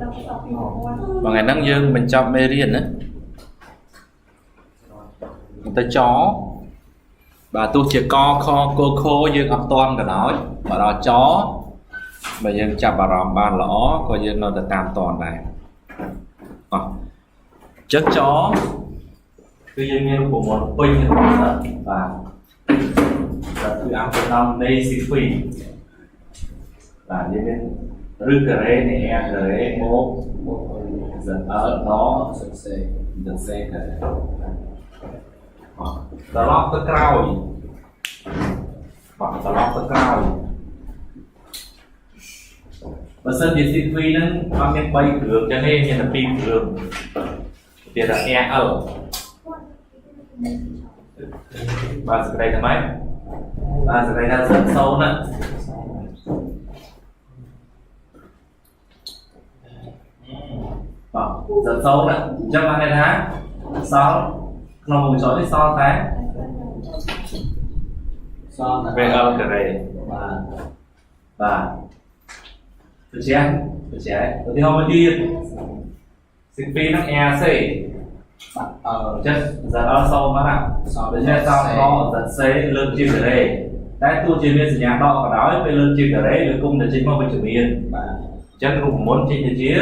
បងថ្ងៃហ្នឹងយើងបញ្ចប់មេរៀនណាទៅចបាទទោះជាកខកខយើងអត់តន់ក៏ដោយមកដល់ចបើយើងចាប់អារម្មណ៍បានល្អក៏យើងនៅតែតាមតន់ដែរអោះអញ្ចឹងចគឺយើងមានរូបមន្តពេញរបស់សិស្សបាទបាទគឺអង្គដំនៃស៊ីហ្វីបាទយើងមានឬការ៉េនៃ R ការ៉េមក Z L ដ សរសេរ Z C ការ៉េអោះត្រឡប់ទៅក្រោយបាទត្រឡប់ទៅក្រោយបើសិនជា CV ហ្នឹងអត់មាន3គ្រឿងចឹងទេមានតែ2គ្រឿងទៀតថា RL បាទសេចក្តីថាម៉េចបាទសេចក្តីថា Z 0ណាបាទ Z 0ណាអញ្ចឹងបានន័យថាសល់ក្នុងវងចរនេះសល់តែ សល់តែ VL ការ៉េ បាទ បាទដូច្នេះដូច្នេះឧទាហរណ៍មួយទៀត CV ហ្នឹង RC បាទអឺ អញ្ចឹង ZL សូមមកណា សល់ ដូច្នេះសល់ដក ZC លើកជាការ៉េតែទោះជាមានសញ្ញាដកក៏ដោយពេលលើកជាការ៉េវាគុំតែចេញមកវិជ្ជមាន បាទ អញ្ចឹងរូបមន្តចេញទៅជា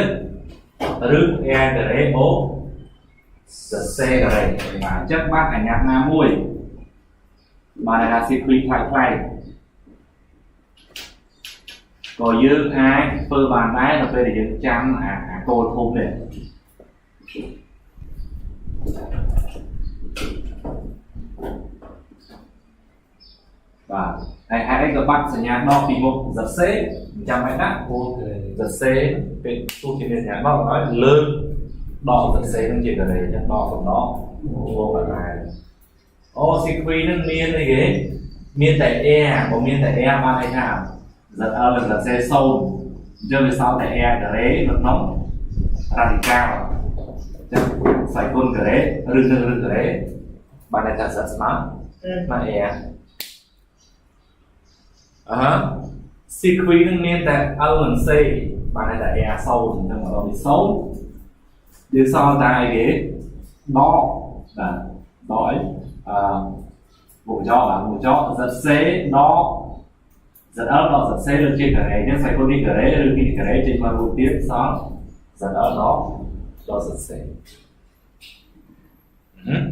ឬ R ការ៉េបូក ZC ការ៉េបាទអញ្ចឹងបានអញ្ញាតណាមួយបានថា CV ផ្លែកផ្លែកក៏យើងអាចធ្វើបានដែរនៅពេលដែលយើងចាំអាគោលធំនេះបាទហើយហេតុអីក៏បាត់សញ្ញាដកពីមុខ ZC មិនចាំបាច់ណា អូខេ ZC ពេលទោះជាមានសញ្ញាដកក៏ដោយលើកដក ZC នឹងជាការ៉េអញ្ចឹងដកកំដកងកដែរអូ CQ នឹងមានអីគេមានតែ R បើមានតែ R បានន័យថា ZL និង ZC 0អញ្ចឹងវាសល់តែ R ការ៉េនៅក្នុង radical អញ្ចឹងខ្សែគុណការ៉េឬនឹងឬការ៉េបានន័យថា Z ស្មើស្មើ R អឺ CQ នឹងមានតែ L និង C បានន័យថា R 0អញ្ចឹងមកដល់នេះ0យើងសល់តែអីគេដកបាទដកអីអឺមុខចោបាទមុខចោ ZC ដក ZL ដក ZC លើជាការ៉េអញ្ចឹងខ្សែគុណនេះការ៉េឬនេះការ៉េចេញមកមួយទៀតសល់ ZL ដកដក ZC ហឹម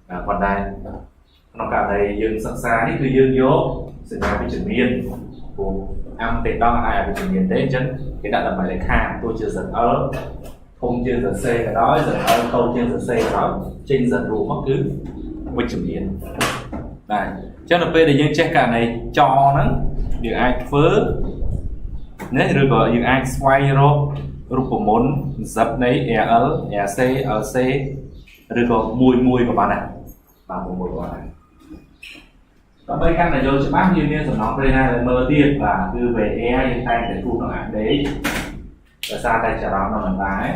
បាទប៉ុន្តែក្នុងករណីយើងសិក្សានេះគឺយើងយកសញ្ញាវិជ្ជមានព្រោះអាំទេដងអាចអវិជ្ជមានទេអញ្ចឹងគេដាក់ដើម្បីលេខាទោះជា ZL ធំជាង ZC ក៏ដោយ ZL តូចជាង ZC ក៏ដោយចេញ Z រួមមកគឺវិជ្ជមានបាទអញ្ចឹងនៅពេលដែលយើងចេះករណីចហ្នឹងយើងអាចធ្វើនេះឬក៏យើងអាចស្វែងរករូបមន្ត Z នៃ RL RC LC ឬក៏មួយមួយក៏បានដែរបាទមួយមួយក៏បានដែរដើម្បីកាន់តែយល់ច្បាស់យើងមានសំណងព្រៃណាដែលមើលទៀតបាទគឺ VR យើងតែងតែគូសក្នុង AD ដោយសារតែចរន្តនៅមិនដែរ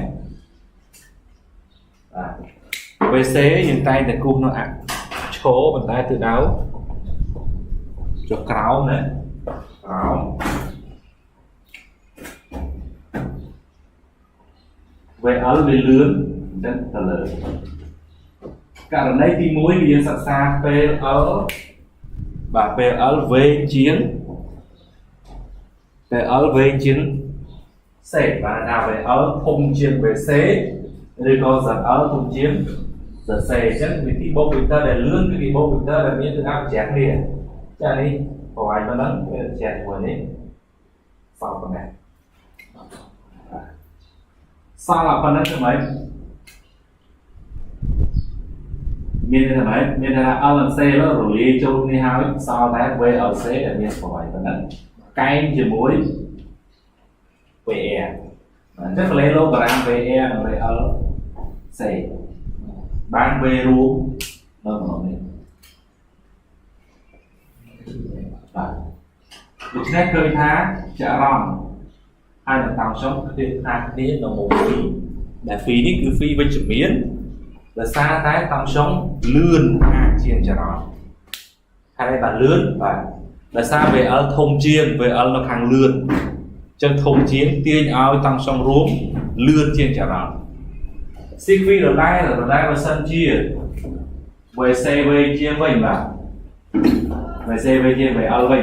បាទ VC យើងតែងតែគូសក្នុងអឈរប៉ុន្តែទិសដៅចុះក្រោមណាក្រោម VL វាលឿនអញ្ចឹងទៅលើករណីទី1វាយើងសិក្សាពេល L បាទពេល L វែងជាងពេល L វែងជាង C បាទថា VL ធំជាង VC ឬក៏ ZL ធំជាង ZC អញ្ចឹងវិធីបូក vector ដែលលឿនគឺគេបូក vector ដែលមានទិសដៅប្រចាំគ្នាចានេះប្រវាយប៉ុណ្ណឹងវាប្រចាំជាមួយនេះសល់ប៉ុណ្ណេះសល់តែប៉ុណ្ណឹងធ្វើម៉េចមានន័យថាម៉េចមានន័យថា L និង C លើរលាយចូលគ្នាហើយសល់តែ VLC ដែលមានប្រវាយប៉ុណ្ណឹងកែងជាមួយ VR អញ្ចឹងកលេឡូក្រាម VR និង VLC បាន V រួមនៅក្នុងនេះបាទដូច្នេះឃើញថាចរន្តហើយនឹងតាមខ្ញុំគឺថាគ្នានៅមុំពីរដែលពីរនេះគឺពីរវិជ្ជមានដោយសារតែតាមខ្ញុំលឿនអាចជាងចរន្តហើយបាទលឿនបាទដោយសារ VL ធំជាង VL នៅខាងលឿន ចឹងធំជាងទាញឲ្យតង់ស្យុងរួម លឿនជាងចរន្ត circuit ដដែលដដែលបើសិនជា VC វែងជាងវិញបាទ VC វែងជាង VL វិញ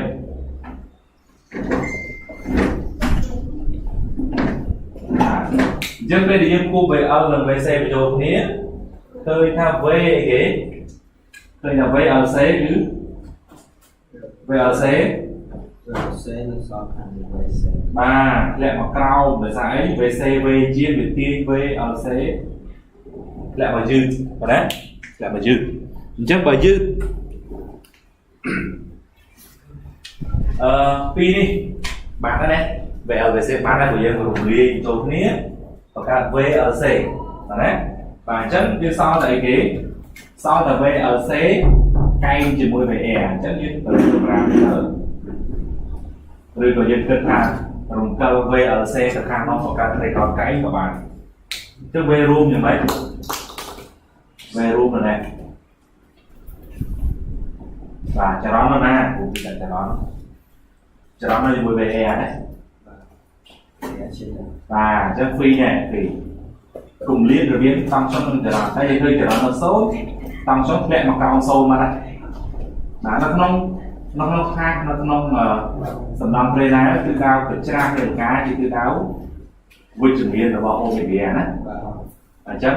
បាទអញ្ចឹងពេលដែលយើងគូ VL និង VC បញ្ចូលគ្នាឃើញថា V អីគេឃើញថា VLC គឺ VLC VC នឹងសល់ខាង VC បាទធ្លាក់មកក្រោមដោយសារអី VC វែងជាងវាទាញ VLC ធ្លាក់មកយឺតបាទណាធ្លាក់មកយឺតអញ្ចឹងបើយឺតអឺពីរនេះបាទហើយណា VLVC បានហើយព្រោះយើងរំលាយចូលគ្នាបង្កើត VLC បាទណាបាទអញ្ចឹងវាសល់តែអីគេសល់តែ VLC កែងជាមួយ VR អញ្ចឹងយើងត្រូវសម្រាប់ទៅឬក៏យើងគិតថារំកិល VLC ទៅខាងនោះបង្កើតត្រីកោណកែងក៏បានអញ្ចឹង V រួមយ៉ាងម៉េច V រួមនៅណាបាទចរន្តនៅណាព្រោះវាចរន្តចរន្តនៅជាមួយ VR ណា បាទជា បាទអញ្ចឹង free ណែ free គម្លាតរវាងតង់សុងនិងចរន្តតែយើងឃើញចរន្តនៅ0តង់សុងធ្លាក់មកក្រោម0មកហើយបាទនៅក្នុងនៅក្នុងខាងនៅក្នុងសំណង់ព្រៃឡែគឺដៅប្រច្រាស់នៃការជាគឺដៅវិជ្ជមានរបស់អូមេហ្គាណា បាទ អញ្ចឹង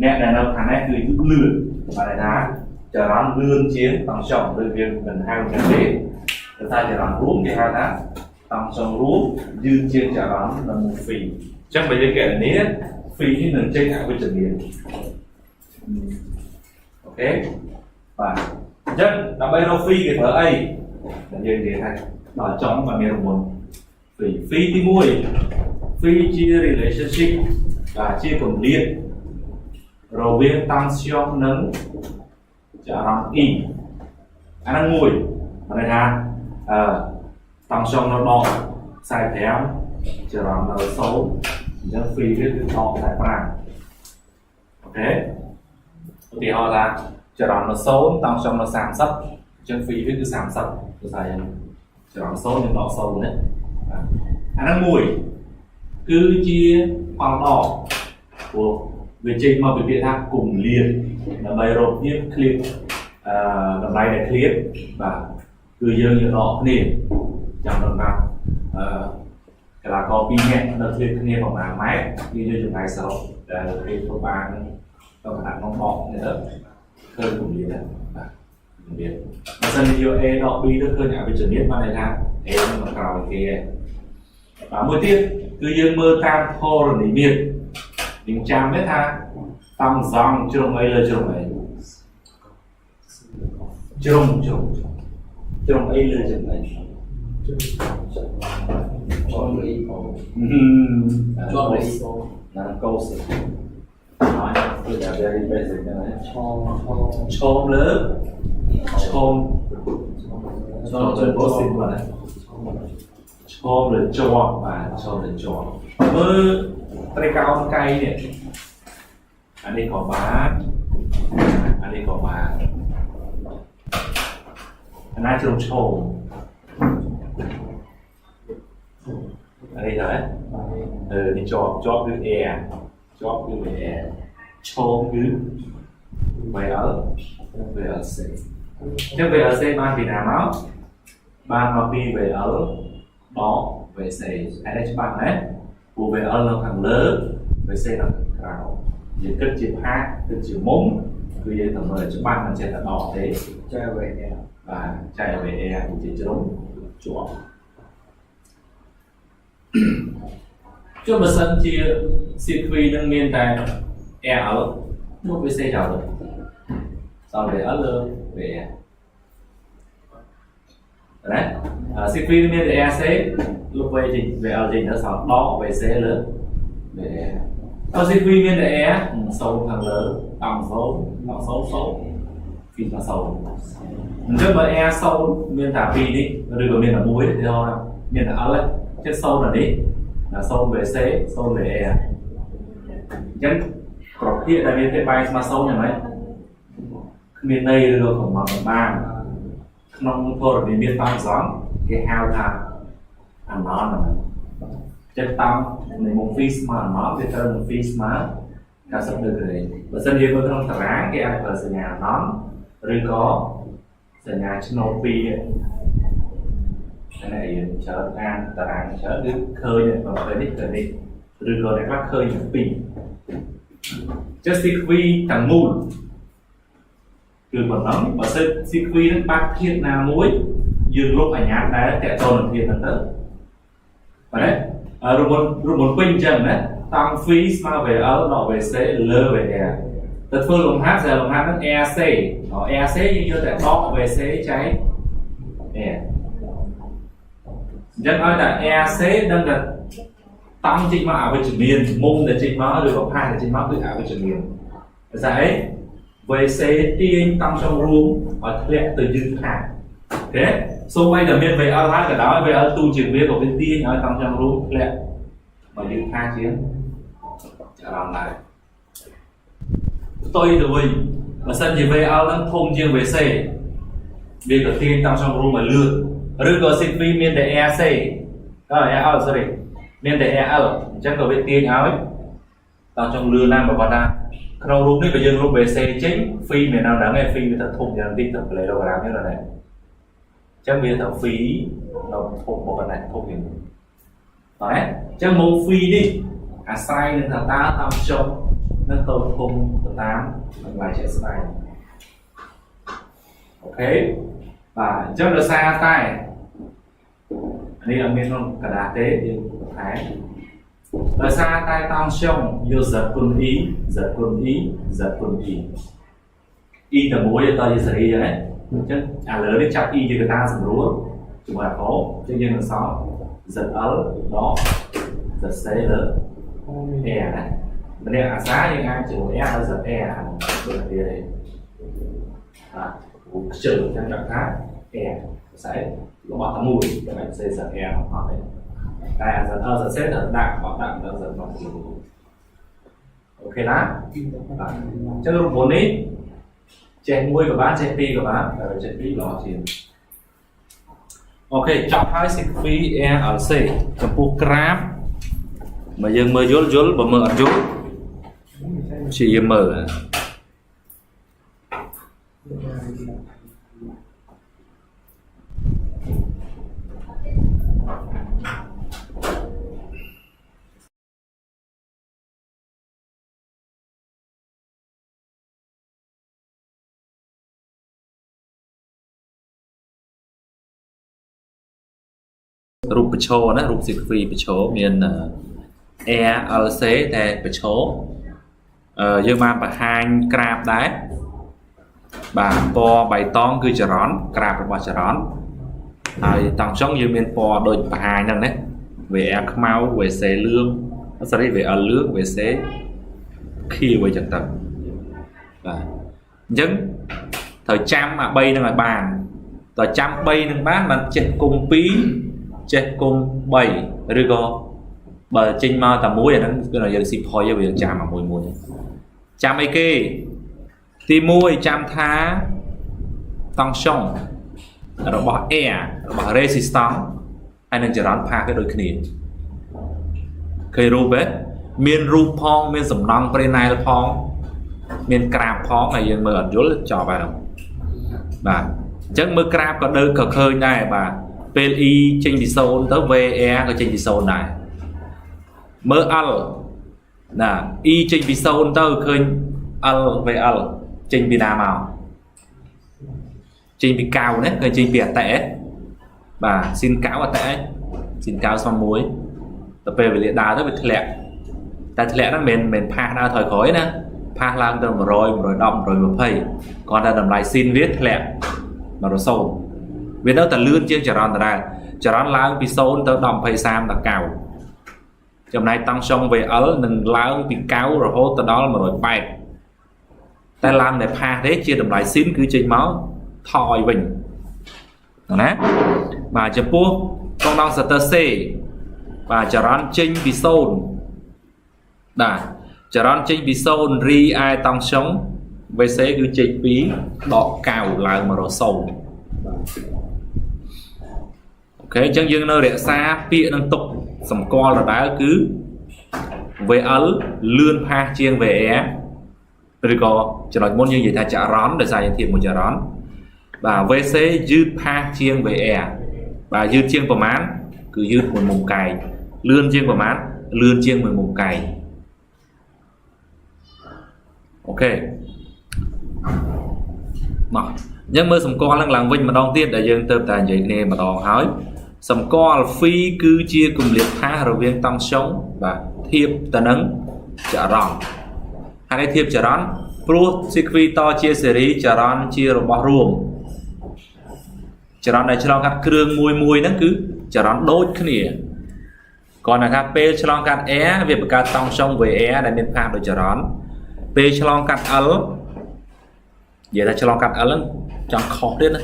អ្នកដែលនៅខាងនេះគឺលឿនបាទថាចរន្តលឿនជាងតង់សុងឬវាមិនហៅអញ្ចឹងទេតែថាចរន្តរួមគេហៅថាតង់សុងរួមយឺតជាងចរន្តនៅមុខហ្វីអញ្ចឹងបើយើងកណនាហ្វីនេះនឹងចេញអវិជ្ជមានអូខេបាទអញ្ចឹងដើម្បីរកហ្វីគេប្រើអីដែលយើងនិយាយថាដល់ចុងมันមានរង្វាន់ហ្វីហ្វីទី1ហ្វីជា relationship បាទជាគម្លាតរវាងតង់ស្យុងនិងចរន្ត E អាហ្នឹងមួយមានន័យថាអឺតង់ស្យុងនៅដក45ចរន្តនៅ0អញ្ចឹង phi វាគឺដក45អូខេឧទាហរណ៍ថាចរន្តនៅ0តង់ស្យុងនៅ30អញ្ចឹង phi វាគឺ30ព្រោះថាយ៉ាងចរន្ត0យើងដក0ណាបាទអាហ្នឹងមួយគឺជាផលដកព្រោះវាចេញមកពីពាក្យថាគម្លាតដើម្បីរកភាពឃ្លាតអឺតម្លៃដែលឃ្លាតបាទគឺយើងយកដកគ្នាចាំដល់ណាអឺកីឡាករពីរនាក់នៅឃ្លាតគ្នាប្រហែលម៉ែត្រយើងយកចម្ងាយសរុបដែលគេធ្វើបានក្នុងខណៈនោះដកគ្នាទៅឃើញគម្លាតដែរបាទគម្លាតបើសិនជាយក A ដក B ទៅឃើញអវិជ្ជមានបានន័យថា A នឹងមកក្រោយគេឯងបាទមួយទៀតគឺយើងមើលតាមធរណីមាត្រយើងចាំទេថាតង់សង់ជ្រុងអីលើជ្រុងអីជ្រុងជ្រុងជ្រុងអីលើជ្រុងអី ជាប់រីអូជាប់រីអូ ណាកោសិហើយគឺតែ very basic ហ្នឹងហើយ ឆងឆង ឈោមលើឈោមឈោមលើបូស៊ីបាទឈោមលើជាប់បាទឈោមលើជាប់មើលត្រីកោណកៃនេះអានេះក៏បានអានេះក៏បានអាណាជ្រុងឈោមអានេះទៅអឺនេះជាប់ជាប់គឺ air ជាប់គឺ air ឈោមគឺ VL VLC អញ្ចឹង VLC បានពីណាមកបានមកពី VL ដក VC ហើយនេះច្បាស់ណាស់ព្រោះ VL នៅខាងលើ VC នៅខាងក្រោមយើងគិតជាផាកគិតជាមុំគឺយើងត្រូវមើលឲ្យច្បាស់មិនចេះតែដកទេ ចែវេអ បាទចែក VR គឺជាជ្រុងជាប់ចុះបើសិនជា circuit នឹងមានតែ RL មក VC ចោលទៅសល់ VL លើ VR ណា circuit មានតែ RC លុប V ចេញ VL ចេញទៅសល់ដក VC លើ VR ដល់ circuit មានតែ R 0ខាងលើតង់0តង់0 0ពីមក0អញ្ចឹងបើ R 0មានតែពីរនេះឬក៏មានតែមួយទេថាមានតែ L ទេចឹង0នៅនេះណា0 VC 0 VR អញ្ចឹងប្រភេទដែលមានភាពបែរស្មើ0យ៉ាងម៉េចគ្មានន័យឬក៏កំណត់មិនបានក្នុងធរណីមាត្រតាមសង្ឃគេហៅថាអាណនហ្នឹង ចិត្តតង់នៃមុំ phi ស្មើមកវាត្រូវនឹង phi ស្មើ90ដឺក្រេបើសិនយើងមើលក្នុងតារាងគេអាចប្រើសញ្ញាអនឬក៏សញ្ញាឆ្នូតពីរនេះយើងច្រើនអានតារាងច្រើនគឺឃើញប្រភេទនេះទៅនេះឬក៏អ្នកខ្លះឃើញទាំងពីរចុះ circuit ទាំងមូលគឺប៉ុណ្ណឹងបើសិន circuit នឹងបាត់ធាតុណាមួយយើងលុបអញ្ញាតដែលតកតនឹងធាតុហ្នឹងទៅបាទរូបមន្តរូបមន្តពេញអញ្ចឹងណាតង់ phi ស្មើ VL ដក VC លើ VR ទៅធ្វើលំហាត់ស្រាប់លំហាត់ហ្នឹង RC RC យើងយកតែដក VC ចែក R អញ្ចឹងឲ្យតែ RC ដឹងតែតង់ចេញមកអវិជ្ជមានមុំដែលចេញមកឬក៏ផាសដែលចេញមកគឺអវិជ្ជមានភាសាអី VC ទាញតង់ចង់រួមឲ្យធ្លាក់ទៅយឺតផាសអូខេសូម្បីតែមាន VL ហើយក៏ដោយ VL ទូជាងវាក៏វាទាញឲ្យតង់ចង់រួមធ្លាក់មកយឺតផាសជាងចរន្តដែរផ្ទុយទៅវិញបើសិនជា VL នឹងធំជាង VC វាក៏ទាញតង់ចង់រួមឲ្យលឿនឬក៏ CV មានតែ RC អឺ RL sorry មានតែ RL អញ្ចឹងក៏វាទាញឲ្យតង់ចង់លឿនណាស់បើគាត់ថាក្នុងរូបនេះបើយើងលុប VC ចេញ phi មាននៅហ្នឹងឯង phi វាទៅធំយ៉ាងតិចទៅ parallelogram ហ្នឹងណាអញ្ចឹងវាទៅ phi នៅធំប៉ុណ្ណេះធំជាងបាទអញ្ចឹងមុំ phi នេះអាស្រ័យនឹងថាតើតាមចុងនឹងតូចធំទៅតាមតម្លៃជាក់ស្ដែងអូខេបាទអញ្ចឹងដោយសារតែនេះអត់មានក្នុងក្រដាសទេយើងបន្ថែមដោយសារតែតង់ស្យុងយក z គុណ e z គុណ e z គុណ e e តែមួយតើជាសេរីអញ្ចឹងណាអញ្ចឹងឥឡូវនេះចាប់ e ជាកត្តាសម្រួលជាមួយអាកោអញ្ចឹងយើងនឹងសល់ zl ដក zc លើ r ណាម្នាក់អាសាយើងអាចជាមួយ r ដល់ zr ដូចគ្នាទេបាទព្រោះខ្ជិលអញ្ចឹងដាក់ថា r ខ្សែរបស់តែមួយតែមិនសេ zr អត់ទេតែអា zl zc ត្រូវដាក់បដាក់ដល់ z មកទីអូខេណាបាទអញ្ចឹងរូបមន្តនេះចេះមួយក៏បានចេះពីរក៏បានតែចេះពីរល្អជាងអូខេចប់ហើយ circuit RLC ចំពោះក្រាបបើយើងមើលយល់យល់បើមើលអត់យល់ព្យាយាមមើល រូបប្រឈរណារូប circuit ប្រឈរមាន RLC តែប្រឈរអឺយើងបានបង្ហាញក្រាបដែរបាទពណ៌បៃតងគឺចរន្តក្រាបរបស់ចរន្តហើយតង់ចុងយើងមានពណ៌ដូចបង្ហាញហ្នឹងណា VR ខ្មៅ VC លឿង sorry VL លឿង VC ខៀវអីចឹងទៅបាទអញ្ចឹងត្រូវចាំអា3ហ្នឹងឲ្យបានតើចាំ3ហ្នឹងបានបានចេះគុំ2ចេះគុំ3ឬក៏បើចេញមកតែមួយអាហ្នឹងគឺយើងស៊ីផុយវាយើងចាំអាមួយមួយចាំអីគេទី1ចាំថាតង់ស្យុងរបស់ R របស់ resistance ហើយនឹងចរន្តផាសវាដូចគ្នាឃើញរូបទេមានរូបផងមានសំណង់ប្រេណែលផងមានក្រាបផងហើយយើងមើលអត់យល់ចប់ហើយបាទអញ្ចឹងមើលក្រាបក៏ដូចក៏ឃើញដែរបាទពេល E ចេញពី0ទៅ VR ក៏ចេញពី0ដែរមើល L ណា E ចេញពី0ទៅឃើញ L VL ចេញពីណាមកចេញពី9ណាឃើញចេញពីអតិហ៎បាទស៊ីន9អតិហ៎ស៊ីន9ស្មើ1ទៅពេលវេលាដើរទៅវាធ្លាក់តែធ្លាក់ហ្នឹងមិនមែនផាសដើរថយក្រោយណាផាសឡើងទៅ100 110 120គ្រាន់តែតម្លៃស៊ីនវាធ្លាក់មករ0វានៅតែលឿនជាងចរន្តដដែលចរន្តឡើងពី0ទៅ10 23ដល់9ចំណែកតង់ស្យុង VL នឹងឡើងពី9រហូតទៅដល់180តែឡើងតែផាសទេជាតម្លៃស៊ីនគឺចេញមកថយវិញណាបាទចំពោះកងដងសតើ C បាទចរន្តចេញពី0បាទចរន្តចេញពី0រីឯតង់ស្យុង VC គឺចេញពីដក9ឡើងមករក0អូ OK អញ្ចឹងយើងនៅរក្សាពាក្យនឹងទុកសម្គាល់ដដែលគឺ VL លឿនផាសជាង VR ឬក៏ចំណុចមុនយើងនិយាយថាចរន្តដោយសារយើងធៀបមួយចរន្តបាទ VC យឺតផាសជាង VR បាទយឺតជាងប្រមាណគឺយឺតមួយមុំកែងលឿនជាងប្រមាណលឿនជាងមួយមុំកែង OK មកអញ្ចឹងមើលសម្គាល់នឹងឡើងវិញម្ដងទៀតដែលយើងទៅតែនិយាយគ្នាម្ដងហើយសម្គាល់ phi គឺជាគម្លាតផាសរវាងតង់ស្យុងបាទធៀបទៅនឹងចរន្តហើយធៀបចរន្តព្រោះ circuit តជាសេរីចរន្តជារបស់រួមចរន្តដែលឆ្លងកាត់គ្រឿងមួយមួយហ្នឹងគឺចរន្តដូចគ្នាគ្រាន់តែថាពេលឆ្លងកាត់ R វាបង្កើតតង់ស្យុង VR ដែលមានផាសដូចចរន្តពេលឆ្លងកាត់ L និយាយថាឆ្លងកាត់ L ហ្នឹងចង់ខុសទៀតណា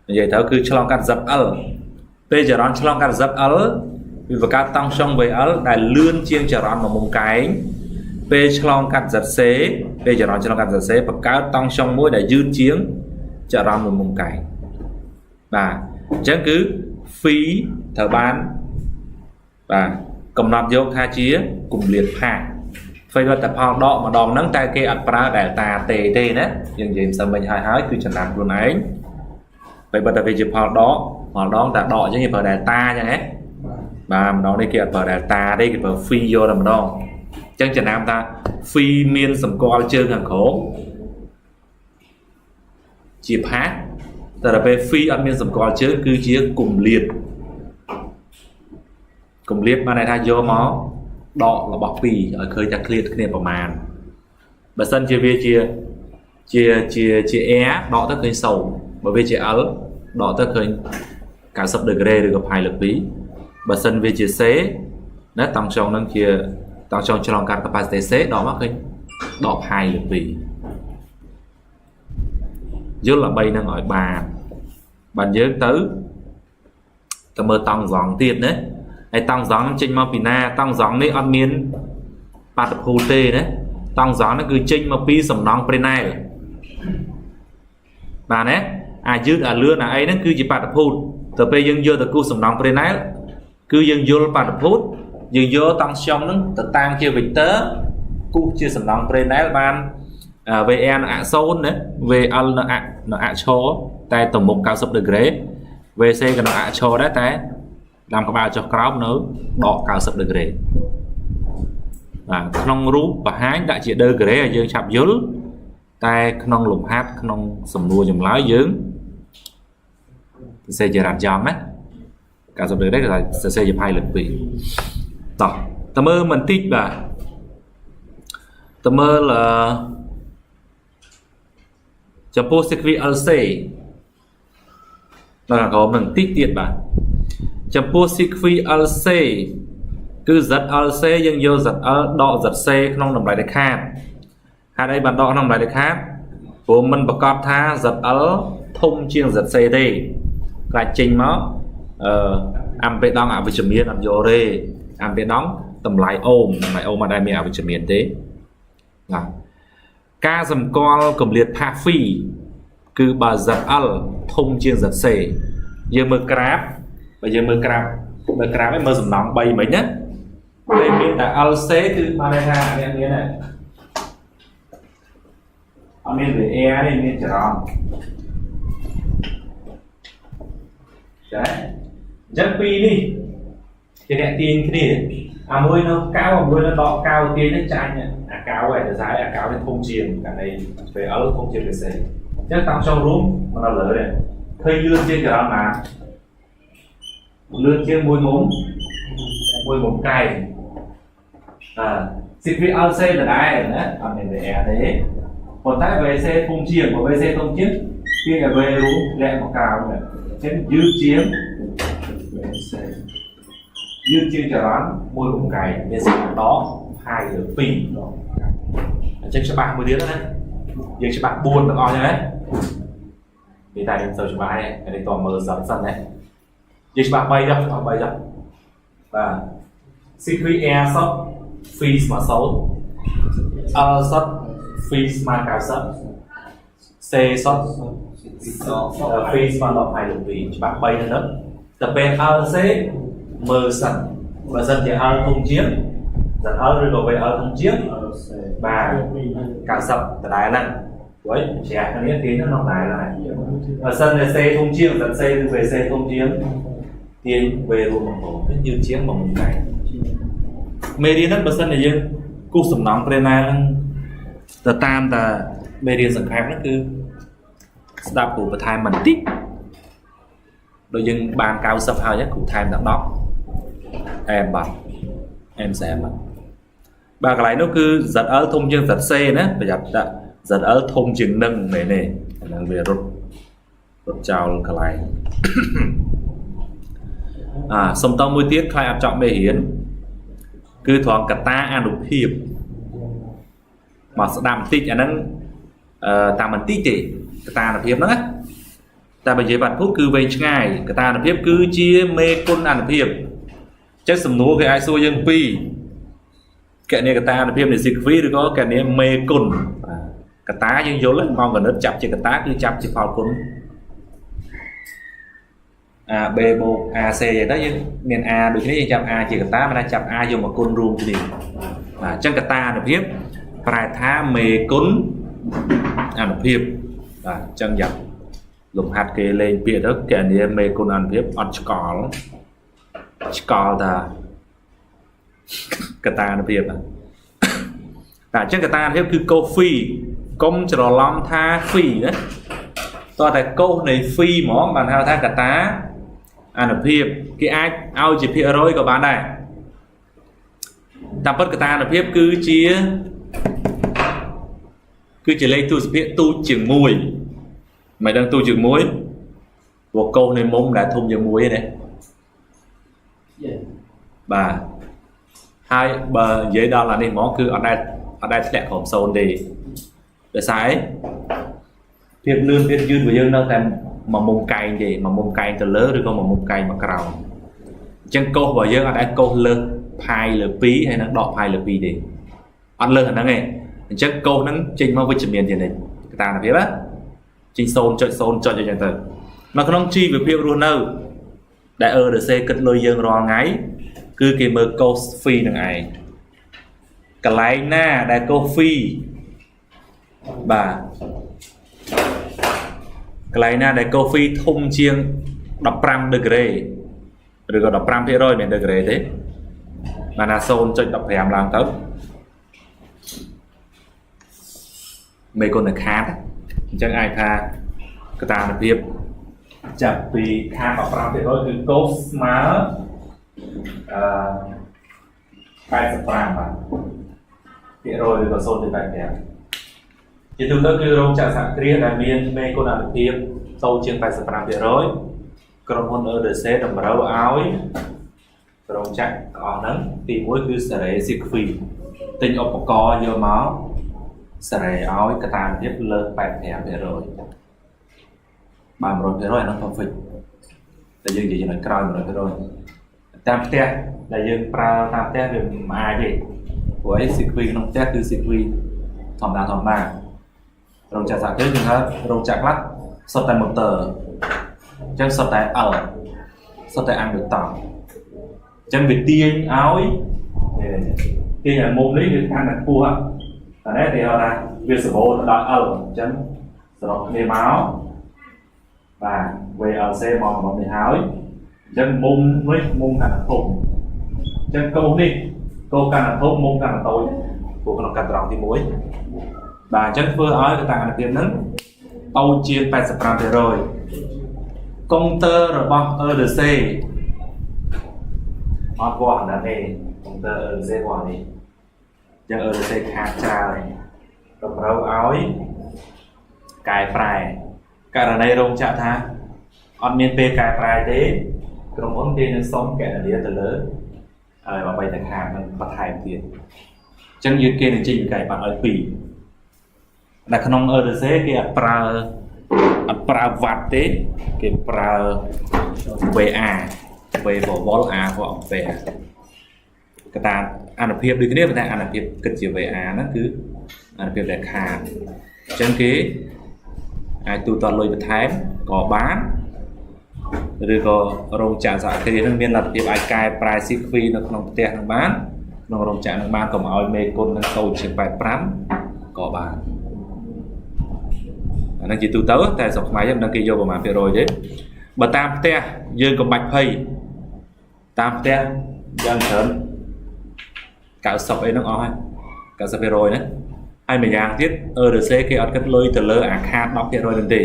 និយាយទៅគឺឆ្លងកាត់ ZL ពេលចរន្តឆ្លងកាត់ ZL វាបង្កើតតង់ស្យុង VL ដែលលឿនជាងចរន្តមួយមុំកែងពេលឆ្លងកាត់ ZC ពេលចរន្តឆ្លងកាត់ ZC បង្កើតតង់ស្យុងមួយដែលយឺតជាងចរន្តមួយមុំកែងបាទអញ្ចឹងគឺ phi ត្រូវបានបាទកំណត់យកថាជាគម្លាតផាសធ្វើឲ្យតែផលដកម្ដងហ្នឹងតែគេអត់ប្រើ delta ទេទេណាយើងនិយាយមិនសិនមិញហើយហើយគឺចំណាំខ្លួនឯងពេលបើតែវាជាផលដកម្ដងតែដកអញ្ចឹងគេប្រើ delta អញ្ចឹងហ៎បាទម្ដងនេះគេអត់ប្រើ delta ទេគេប្រើ phi យកតែម្ដងអញ្ចឹងចំណាំថា phi មានសម្គាល់ជើងខាងក្រោមជាផាសតែដល់ពេល phi អត់មានសម្គាល់ជើងគឺជាគម្លាតគម្លាតបានន័យថាយកមកដករបស់ពីរឲ្យឃើញថាឃ្លាតគ្នាប្រមាណបើសិនជាវាជាជាជាជា R ដកទៅឃើញ0បើវាជា L ដកទៅឃើញ90ដឺក្រេឬក៏ផាយលើ2បើសិនវាជា C ណាតង់ចុងហ្នឹងជាតង់ចុងឆ្លងកាត់ capacity C ដកមកឃើញដកផាយលើ2យល់ដើម្បីនឹងឲ្យបានបានយើងទៅទៅមើលតង់សង់ទៀតណាហើយតង់សង់ចេញមកពីណាតង់សង់នេះអត់មានបាតុភូតទេណាតង់សង់ហ្នឹងគឺចេញមកពីសំណង់ប្រេណែលបាទណាអាយឺតអាលឿនអាអីហ្នឹងគឺជាបាតុភូតទៅពេលយើងយកទៅគូសសំណង់ប្រេណែលគឺយើងយល់បាតុភូតយើងយកតង់ស្យុងហ្នឹងទៅតាំងជា vecteur គូសជាសំណង់ប្រេណែលបាន VR នៅអ0ណា VL នៅអនៅអឈតែទៅមុខ90ដឺក្រេ VC ក៏នៅអឈដែរតែដើមក្បាលចុះក្រោមនៅដក90ដឺក្រេបាទក្នុងរូបបង្ហាញដាក់ជាដឺក្រេឲ្យយើងឆាប់យល់តែក្នុងលំហាត់ក្នុងសំណួរចម្លើយយើងសរសេរជារ៉ាត់យ៉ង់ណា90ដឺក្រេគេថាសរសេរជាផាយលើ2តោះតើមើលបន្តិចបាទតើមើលអឺចំពោះ circuit LC ដល់ខាងក្រោមនឹងតិចទៀតបាទចំពោះ circuit LC គឺ ZLC យើងយក ZL ដក ZC ក្នុងតម្លៃដាច់ខាតហេតុអីបានដកក្នុងតម្លៃដាច់ខាតព្រោះមិនប្រកាសថា ZL ធំជាង ZC ទេខ្លាចចេញមកអឺអំបេដង់អវិជ្ជមានអត់យកទេអំបេដង់តម្លៃអូមតម្លៃអូមអត់ដែលមានអវិជ្ជមានទេបាទការសម្គាល់កម្រិតផាហ្វីគឺបើ ZL ធំជាង ZC យើងមើលក្រាបបើយើងមើលក្រាបមើលក្រាបឯងមើលសំណង់3មិញណាពេលមានតែ LC គឺបានន័យថាអ្នកមានហ្នឹងអត់មាន VR ទេមានចរន្តចាអញ្ចឹងពីរនេះជាអ្នកទាញគ្នាអាមួយនៅកៅអាមួយនៅដកកៅទាញនេះចាញ់អាកៅឯងដោយសារអាកៅនេះធំជាងកាលនេះ VL ធំជាង VC អញ្ចឹងតាមចុងរួមមកដល់លើនេះឃើញលឿនជាងចរន្តណាលឿនជាងមួយមុំមួយមុំកែងអឺ circuit LC ដដែលណាអត់មាន VR ទេប៉ុន្តែ VC ធំជាងបើ VC ធំជាងទាញឲ្យ V រួមធ្លាក់មកក្រោមនេះអញ្ចឹងយឺតជាង VC យឺតជាងចរន្តមួយមុំកែងមានសកម្មដកផាយលើ2ដងអញ្ចឹងច្បាស់មួយទៀតណាយើងច្បាស់4ទាំងអស់អញ្ចឹងណានិយាយតែខ្ញុំសូវច្បាស់ឯងនេះតមើលសិនសិនណាយើងច្បាស់3ចុះច្បាស់3ចុះបាទ circuit R សុទ្ធ phi ស្មើ0 L សុទ្ធ phi ស្មើ90 C សុទ្ធ phi ស្មើ10ផាយលើ2ច្បាស់3នៅហ្នឹង តែពេល LC មើលសិនបើសិនជា L ធំជាង ZL ឬក៏ VL ធំជាង LC បាទ90ដដែលហ្នឹងព្រោះជ្រះគ្នាទាញក្នុងដដែលហ្នឹងបើសិនជា C ធំជាង ZC ឬ VC ធំជាងទាញ V រួមមកវិញយឺតជាងមកមុំកែងមេរៀនហ្នឹងបើសិនជាយើងគូសសំណង់ប្រេណាហ្នឹងទៅតាមតាមេរៀនសង្ខេបហ្នឹងគឺស្ដាប់គ្រូបន្ថែមបន្តិចដូចយើងបាន90ហើយគ្រូថែមតែ10អែមបាត់អែមសែមបាត់បាទកន្លែងនោះគឺ ZL ធំជាង ZC ណាប្រយ័ត្នដាក់ ZL ធំជាងនឹងមែនទេអាហ្នឹងវារត់រត់ចោលកន្លែង អាសុំតមួយទៀតខ្លាចអត់ចប់មេរៀនគឺត្រង់កតាអនុភាពមកស្ដាប់បន្តិចអាហ្នឹងអឺតាមបន្តិចទេកតាអនុភាពហ្នឹងណាតែបើនិយាយបាត់ពុះគឺវែងឆ្ងាយកតាអនុភាពគឺជាមេគុណអនុភាពចឹងសំណួរគេអាចសួរយើងពីរកណនីកតាអនុភាពនៃស៊ីគ្វីឬក៏កណនីមេគុណបាទកតាយើងយល់ហើយមកកណិតចាប់ជាកតាគឺចាប់ជាផលគុណ A B បូក AC ទៅយើងមាន A ដូចគ្នាយើងចាប់ A ជាកតាមិនថាចាប់ A យកមកគុណរួមគ្នាបាទអញ្ចឹងកតាអនុភាពប្រែថាមេគុណអនុភាពបាទអញ្ចឹងយ៉ាងលំហាត់គេលេងពាក្យទៅកណនីមេគុណអនុភាពអត់ឆ្កល់ឆ្កល់ថាកតាអនុភាពបាទតែអញ្ចឹងកតាអនុភាពគឺកូហ្វីកុំច្រឡំថាហ្វីណាតោះតែកូសនៃហ្វីហ្មងបានហៅថាកតាអនុភាពគេអាចឲ្យជាភាគរយក៏បានដែរតាមពិតកតាអនុភាពគឺជាគឺជាលេខទស្សភាគទូចជាង1មិនដឹងទូចជាង1ព្រោះកូសនៃមុំដែលធំជាង1ទេណាបាទហើយបើនិយាយដល់អានេះហ្មងគឺអត់ដែលធ្លាក់ក្រោម0ទេដោយសារអីភាពលឿនភាពយឺតរបស់យើងនៅតែមួយមុំកែងទេមួយមុំកែងទៅលើឬក៏មួយមុំកែងមកក្រោមអញ្ចឹងកោសរបស់យើងអត់ដែលកោសលើសផាយលើ2ហើយនឹងដកផាយលើ2ទេអត់លើសអាហ្នឹងទេអញ្ចឹងកោសហ្នឹងចេញមកវិជ្ជមានជានិច្ចកតាភាពណាចេញ0.0ចុចអញ្ចឹងទៅនៅក្នុងជីវភាពរស់នៅដែល EDC គិតលុយយើងរាល់ថ្ងៃគឺគេមើលកោស fee នឹងឯងកន្លែងណាដែលកោស fee បាទកន្លែងណាដែលកូហ្វីធំជាង15ដឺក្រេឬក៏15%មិនដឺក្រេទេបានថា0.15ឡើងទៅមេគុណខាតអញ្ចឹងអាចថាកតានុភាពចាប់ពីខាត15%គឺកូសស្មើអឺ85បាទភាគរយឬក៏0.85ជាទូទៅគឺរោងចក្រសហគ្រាសដែលមានមេគុណអនុភាពតូចជាង85%ក្រុមហ៊ុន EDC តម្រូវឲ្យរោងចក្រទាំងអស់ហ្នឹងទី1គឺសេរីស៊ីគ្វីទិញឧបករណ៍យកមកសេរីឲ្យកតានុភាពលើស85%បាទ100%អាហ្នឹង perfect តែយើងនិយាយចំណុចក្រោយ100%តាមផ្ទះដែលយើងប្រើតាមផ្ទះវាមិនអាចទេព្រោះអីស៊ីគ្វីក្នុងផ្ទះគឺស៊ីគ្វីធម្មតាធម្មតារោងចក្រសហគ្រាសយើងហៅរោងចក្រខ្លះសុទ្ធតែ motor អញ្ចឹងសុទ្ធតែ L សុទ្ធតែអាំងដូចតង់អញ្ចឹងវាទាញឲ្យទាញឲ្យមុំនេះវាកាន់តែខ្ពស់តែនេះគេហៅថាវាសម្បូរទៅដល់ L អញ្ចឹងសរុបគ្នាមកបាទ VLC មកមុំនេះហើយអញ្ចឹងមុំនេះមុំកាន់តែធំអញ្ចឹងកោសនេះកោសកាន់តែធំមុំកាន់តែតូចព្រោះក្នុងកាត់ត្រង់ទី1បាទអញ្ចឹងធ្វើឲ្យកតាអនុភាពហ្នឹងតូចជាង85%កុងទ័ររបស់ EDC អត់វាស់អាហ្នឹងទេកុងទ័រ EDC វាស់នេះអញ្ចឹង EDC ខាតច្រើនតម្រូវឲ្យកែប្រែករណីរោងចក្រថាអត់មានពេលកែប្រែទេក្រុមហ៊ុនគេនឹងសុំកណនាទៅលើហើយបើបីតែខាតនឹងបន្ថែមទៀតអញ្ចឹងយើងគេនឹងចេញវិក័យប័ត្រឲ្យ2តែក្នុង EDC គេអត់ប្រើវ៉ាត់ទេគេប្រើ VA V for volt A for ampere កតាអនុភាពដូចគ្នាប៉ុន្តែអនុភាពគិតជា VA ហ្នឹងគឺអនុភាពដែលខាតអញ្ចឹងគេអាចទូទាត់លុយបន្ថែមក៏បាន ឬក៏រោងចក្រសហគ្រាសនឹងមានលទ្ធភាពអាចកែប្រែ circuit នៅក្នុងផ្ទះនឹងបានក្នុងរោងចក្រនឹងបានកុំឲ្យមេគុណនឹងតូចជាង85ក៏បានអាហ្នឹងជាទូទៅតែស្រុកខ្មែរយើងមិនដឹងគេយកប្រមាណភាគរយទេបើតាមផ្ទះយើងកុំបាច់ភ័យតាមផ្ទះយ៉ាងច្រើន90អីហ្នឹងអស់ហើយ90%ណាហើយម្យ៉ាងទៀត EDC គេអត់គិតលុយទៅលើអាខាត10%ហ្នឹងទេ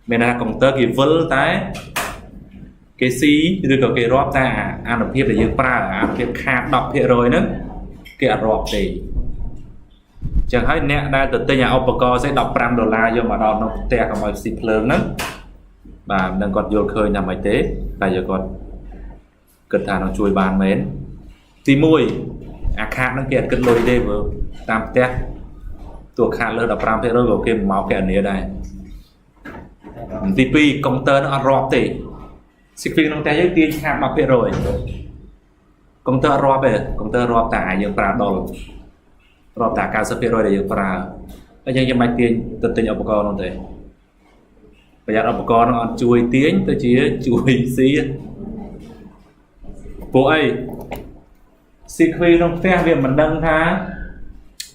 មានន័យថាកុងទ័រគេវិលតែគេស៊ីឬក៏គេរាប់តែអាអានុភាពដែលយើងប្រើអានុភាពខាត10%ហ្នឹងគេអត់រាប់ទេចឹងហើយអ្នកដែលទៅទិញអាឧបករណ៍ស្អី15ដុល្លារយកមកដល់ក្នុងផ្ទះកុំឲ្យស៊ីភ្លើងហ្នឹងបាទមិនដឹងគាត់យល់ឃើញថាម៉េចទេតែយកគាត់គិតថានឹងជួយបានមែនទី1អាខាតហ្នឹងគេអត់គិតលុយទេព្រោះតាមផ្ទះទោះខាតលើ15%ក៏គេមិនមកកណនាដែរទី2កុងទ័រហ្នឹងអត់រាប់ទេ circuit ក្នុងផ្ទះយើងទាញខាត10%កុងទ័រអត់រាប់ទេកុងទ័ររាប់តែអាយើងប្រើដុលរាប់តែ90%ដែលយើងប្រើហើយយើងមិនបាច់ទាញទៅទិញឧបករណ៍នោះទេប្រយ័ត្នឧបករណ៍នោះអត់ជួយទាញទៅជាជួយស៊ីពួកអី circuit ក្នុងផ្ទះវាមិនដឹងថា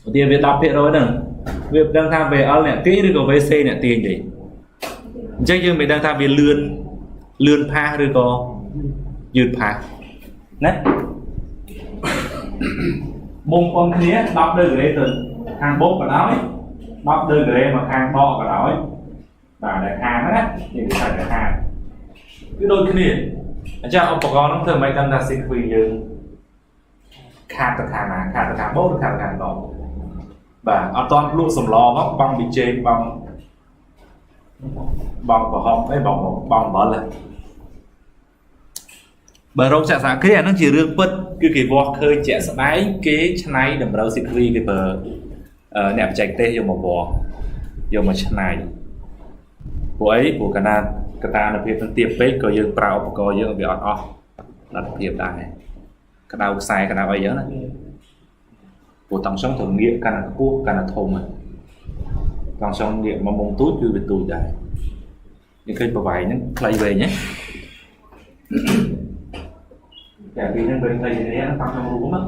ឧទាហរណ៍វា10%ហ្នឹងវាមិនដឹងថា VL អ្នកទាញឬក៏ VC អ្នកទាញទេអញ្ចឹងយើងមិនដឹងថាវាលឿនលឿនផាសឬក៏យឺតផាសណាមុំប៉ុនគ្នា10ដឺក្រេទៅខាងបូកក៏ដោយ10ដឺក្រេមកខាងដកក៏ដោយបាទតែខាងហ្នឹងណាយើងគេថាតែខាងគឺដូចគ្នាអញ្ចឹងឧបករណ៍ហ្នឹងធ្វើមិនដឹងថា circuit យើងខាតទៅខាងណាខាតទៅខាងបូកឬខាតទៅខាងដកបាទអត់តន់ភ្លក់សម្លផងបងប៊ីចេងបងបងប្រហុកអីបងបងអំបិលហ៎បើរោគចាក់សហគ្រាសអាហ្នឹងជារឿងពិតគឺគេវាស់ឃើញជាក់ស្ដែងគេឆ្នៃតម្រូវ circuit គេប្រើអ្នកបច្ចេកទេសយកមកវាស់យកមកឆ្នៃព្រោះអីព្រោះកាលណាកត្តានុភាពនឹងទាបពេកក៏យើងប្រើឧបករណ៍យើងវាអត់អស់លទ្ធភាពដែរក្តៅខ្សែក្តៅអីចឹងណាព្រោះតង់ស្យុងត្រូវងាកកាន់តែខ្ពស់កាន់តែធំហ្នឹងតង់ស្យុងងាកមកមុំទូចគឺវាទូចដែរយើងឃើញប្រវែងហ្នឹងខ្លីវែងណាតែពីហ្នឹងវិញខ្លីនេះតង់ស្យុងរួមហ្នឹង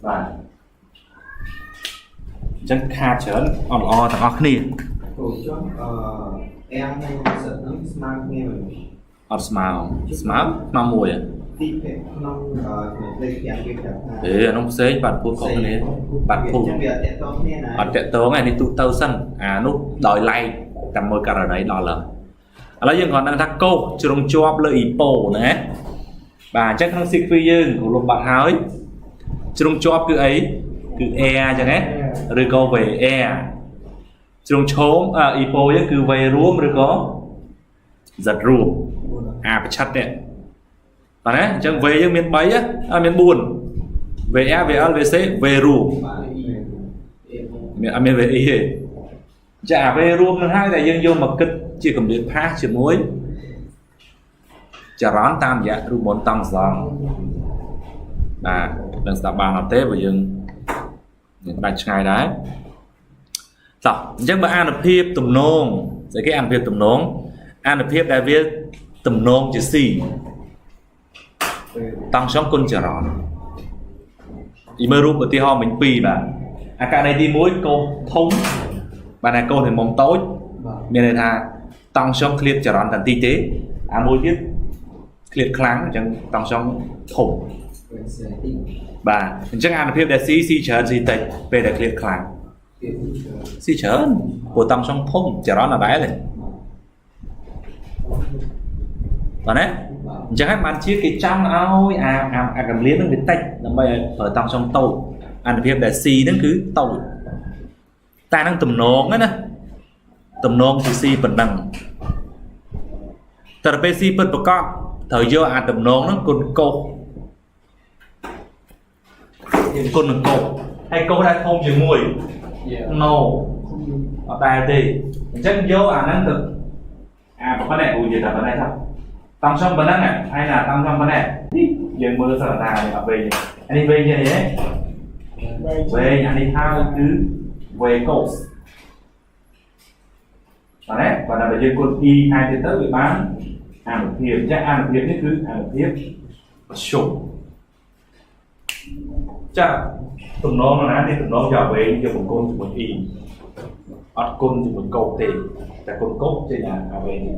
បាទអញ្ចឹងខាតច្រើនអត់ល្អទាំងអស់គ្នា គ្រូចុះអឺ R និង Z ហ្នឹងស្មើគ្នាមែន អត់ស្មើស្មើស្មើមួយហ៎ ទីភេទក្នុងចំណុចលេខ5គេប្រាប់ថា អេអានោះផ្សេងបាត់ពូខុសគ្នាបាត់ពូ ចឹងវាអត់តាក់ទងគ្នាណា អត់តាក់ទងឯនេះទូទៅសិនអានោះដោយឡែកតែមួយករណីដល់ហើយឥឡូវយើងគ្រាន់ដឹងថាកោសជ្រុងជាប់លើអ៊ីប៉ូណាបាទអញ្ចឹងក្នុង circuit យើងគ្រូលុបបាត់ហើយជ្រុងជាប់គឺអីគឺ R អញ្ចឹងណាឬក៏ VR ជ្រុងឈោមអ៊ីប៉ូយើងគឺ V រួមឬក៏ Z រួមអាប្រឆិតនេះបាទណាអញ្ចឹង V យើងមាន3អត់មាន4 VR VL VC V រួម បាទ មានអត់មាន VI ទេចាអា V រួមនឹងហើយតែយើងយកមកគិតជាកម្រិតផាសជាមួយចរន្តតាមរយៈរូបមន្តតង់សង់បាទនឹងស្ដាប់បានអត់ទេបើយើងយើងដាច់ឆ្ងាយដែរតោះអញ្ចឹងបើអានុភាពទំនងស្អីគេអានុភាពទំនងអានុភាពដែលវាទំនងជា C តង់ស្យុងគុណចរន្តយមើលរូបឧទាហរណ៍មិញពីរបាទអាករណីទី1កោសធំបាទតែកោសនៃមុំតូច បាទ មានន័យថាតង់ស្យុងឃ្លាតចរន្តតាន់តិចទេអាមួយទៀតឃ្លាតខ្លាំងអញ្ចឹងតង់ស្យុងធំ វាសេទី បាទអញ្ចឹងអានុភាពដែល C C ច្រើន C តិចពេលដែលឃ្លាតខ្លាំង ទៀត C ច្រើនព្រោះតង់ស្យុងធំចរន្តអត់ដែរទេបាទណា បាទ អញ្ចឹងហើយបានជាគេចង់ឲ្យអាអាអាកម្លៀនហ្នឹងវាតិចដើម្បីឲ្យប្រើតង់ស្យុងតូចអានុភាពដែល C ហ្នឹងគឺតូចតែហ្នឹងទំនងហ្នឹងណាទំនងជា C ប៉ុណ្ណឹងតែដល់ពេល C ពិតប្រកបត្រូវយកអាទំនងហ្នឹងគុណកុសគុណនឹងកុសហើយកុសដែលធំជាមួយ យ៉ា no អត់ដែលទេអញ្ចឹងយកអាហ្នឹងទៅអាប៉ុណ្ណេះគ្រូនិយាយតែប៉ុណ្ណេះចុះតង់ស្យុងប៉ុណ្ណឹងហើយណាតង់ស្យុងប៉ុណ្ណេះនេះយើងមើលសិនតានេះអត់វែងទេអានេះវែងជាងនេះទេវែងអានេះហើយគឺ V cos បាទណាបើដល់យើងគុណ e ថែមទៀតទៅវាបាន អនុភាពអញ្ចឹងអនុភាពនេះគឺអនុភាពមធ្យមចាទំនងណានេះទំនងយកវែងយកបង្គោលជាមួយ E អត់គុណជាមួយកោកទេតែគុណកោកចេញអាវែងនេះ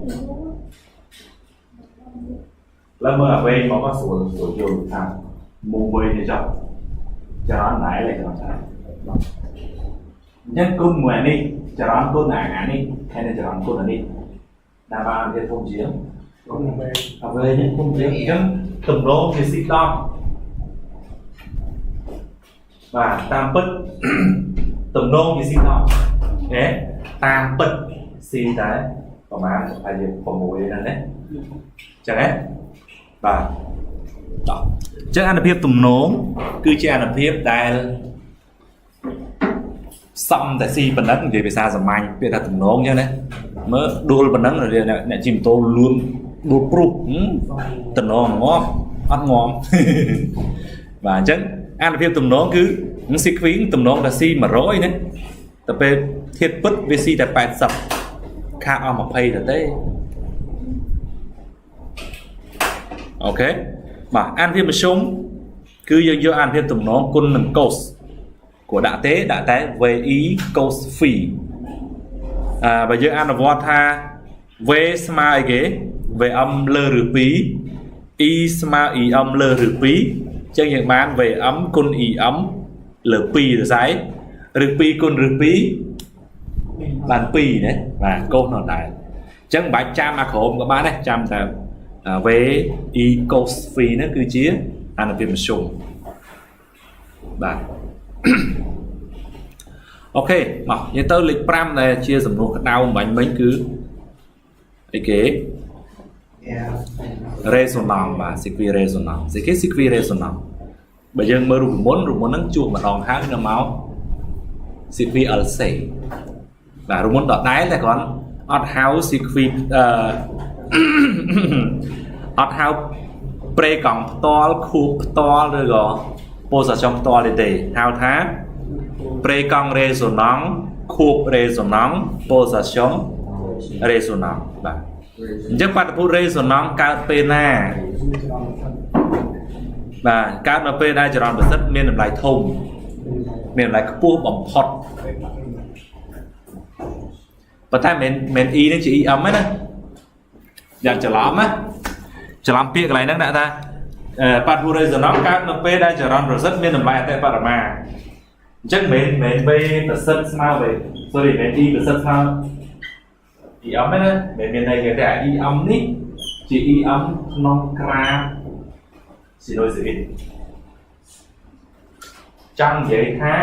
ឡើយមើលអាវែងមកក៏ស្រួលស្រួលយល់ថាមុំវែងនេះចុះចរន្តដែរលេចរន្តដែរអញ្ចឹងគុណមួយអានេះចរន្តគុណអានេះហើយនឹងចរន្តគុណអានេះដែលបានវាធំជាងអាវែងនេះធំជាងអញ្ចឹងទំនងជាស៊ី10បាទតាមពិតទំនងជាស៊ី10ណាតាមពិតស៊ីតែប្រហែលហើយ6ហ្នឹងណាចឹងណាបាទតោះអញ្ចឹងអនុភាពទំនងគឺជាអនុភាពដែលសំតែស៊ីប៉ុណ្ណឹងនិយាយភាសាសាមញ្ញពាក្យថាទំនងអញ្ចឹងណាមើលដួលប៉ុណ្ណឹងអ្នកជិះម៉ូតូលួនដួលព្រុសតំណងងាប់អត់ងាំបាទអញ្ចឹងអនុភាពទំនងគឺស៊ីខ្វីងទំនងតែស៊ី100ណាតែពេលធាតុពិតវាស៊ីតែ80ខាតអស់20ទៅទេអូខេបាទអនុភាពមធ្យមគឺយើងយកអនុភាពទំនងគុណនឹង cos គួរដាក់ទេដាក់តែ VI cos phi អើបើយើងអនុវត្តថា V ស្មើអីគេ VM លើឬ2 E ស្មើ EM លើឬ2អញ្ចឹងយើងបាន VM គុណ EM លើ2ទៅស្អីឬ2គុណឬ2បាន2ណាបាទកូសនៅដែរអញ្ចឹងមិនបាច់ចាំអាក្រោមក៏បានដែរចាំតែ V E cos phi ហ្នឹងគឺជាអនុភាពមធ្យមបាទអូខេមកនិយាយទៅលេខ5ដែលជាសំណួរក្តៅបាញ់មិញគឺអីគេ résonance បាទ circuit résonance ស្អីគេ circuit résonance បើយើងមើលរូបមន្តរូបមន្តហ្នឹងជួសម្ដងហើយនៅមក circuit LC បាទរូបមន្តដដែលតែគ្រាន់អត់ហៅ circuit អឺអត់ហៅប្រេកង់ផ្ទាល់ខួបផ្ទាល់ឬក៏ pulsation ផ្ទាល់ទេហៅថាប្រេកង់ résonance ខួប résonance pulsation résonance បាទអញ្ចឹងបាតុភូត résonance កើតពេលណាបាទកើតនៅពេលដែលចរន្តប្រសិទ្ធមានតម្លៃធំមានតម្លៃខ្ពស់បំផុតប៉ុន្តែមិនមែន E នឹងជា EM ទេណាយ៉ាងច្រឡំណាច្រឡំពាក្យកន្លែងហ្នឹងដាក់ថាបាតុភូត résonance កើតនៅពេលដែលចរន្តប្រសិទ្ធមានតម្លៃអតិបរមាអញ្ចឹងមិនមែន V ប្រសិទ្ធស្មើ V sorry មិន E ប្រសិទ្ធស្មើ EM ទេណាមិនមានន័យគេទេអា EM នេះជា EM ក្នុងក្រាប sinusoid ចង់និយាយថា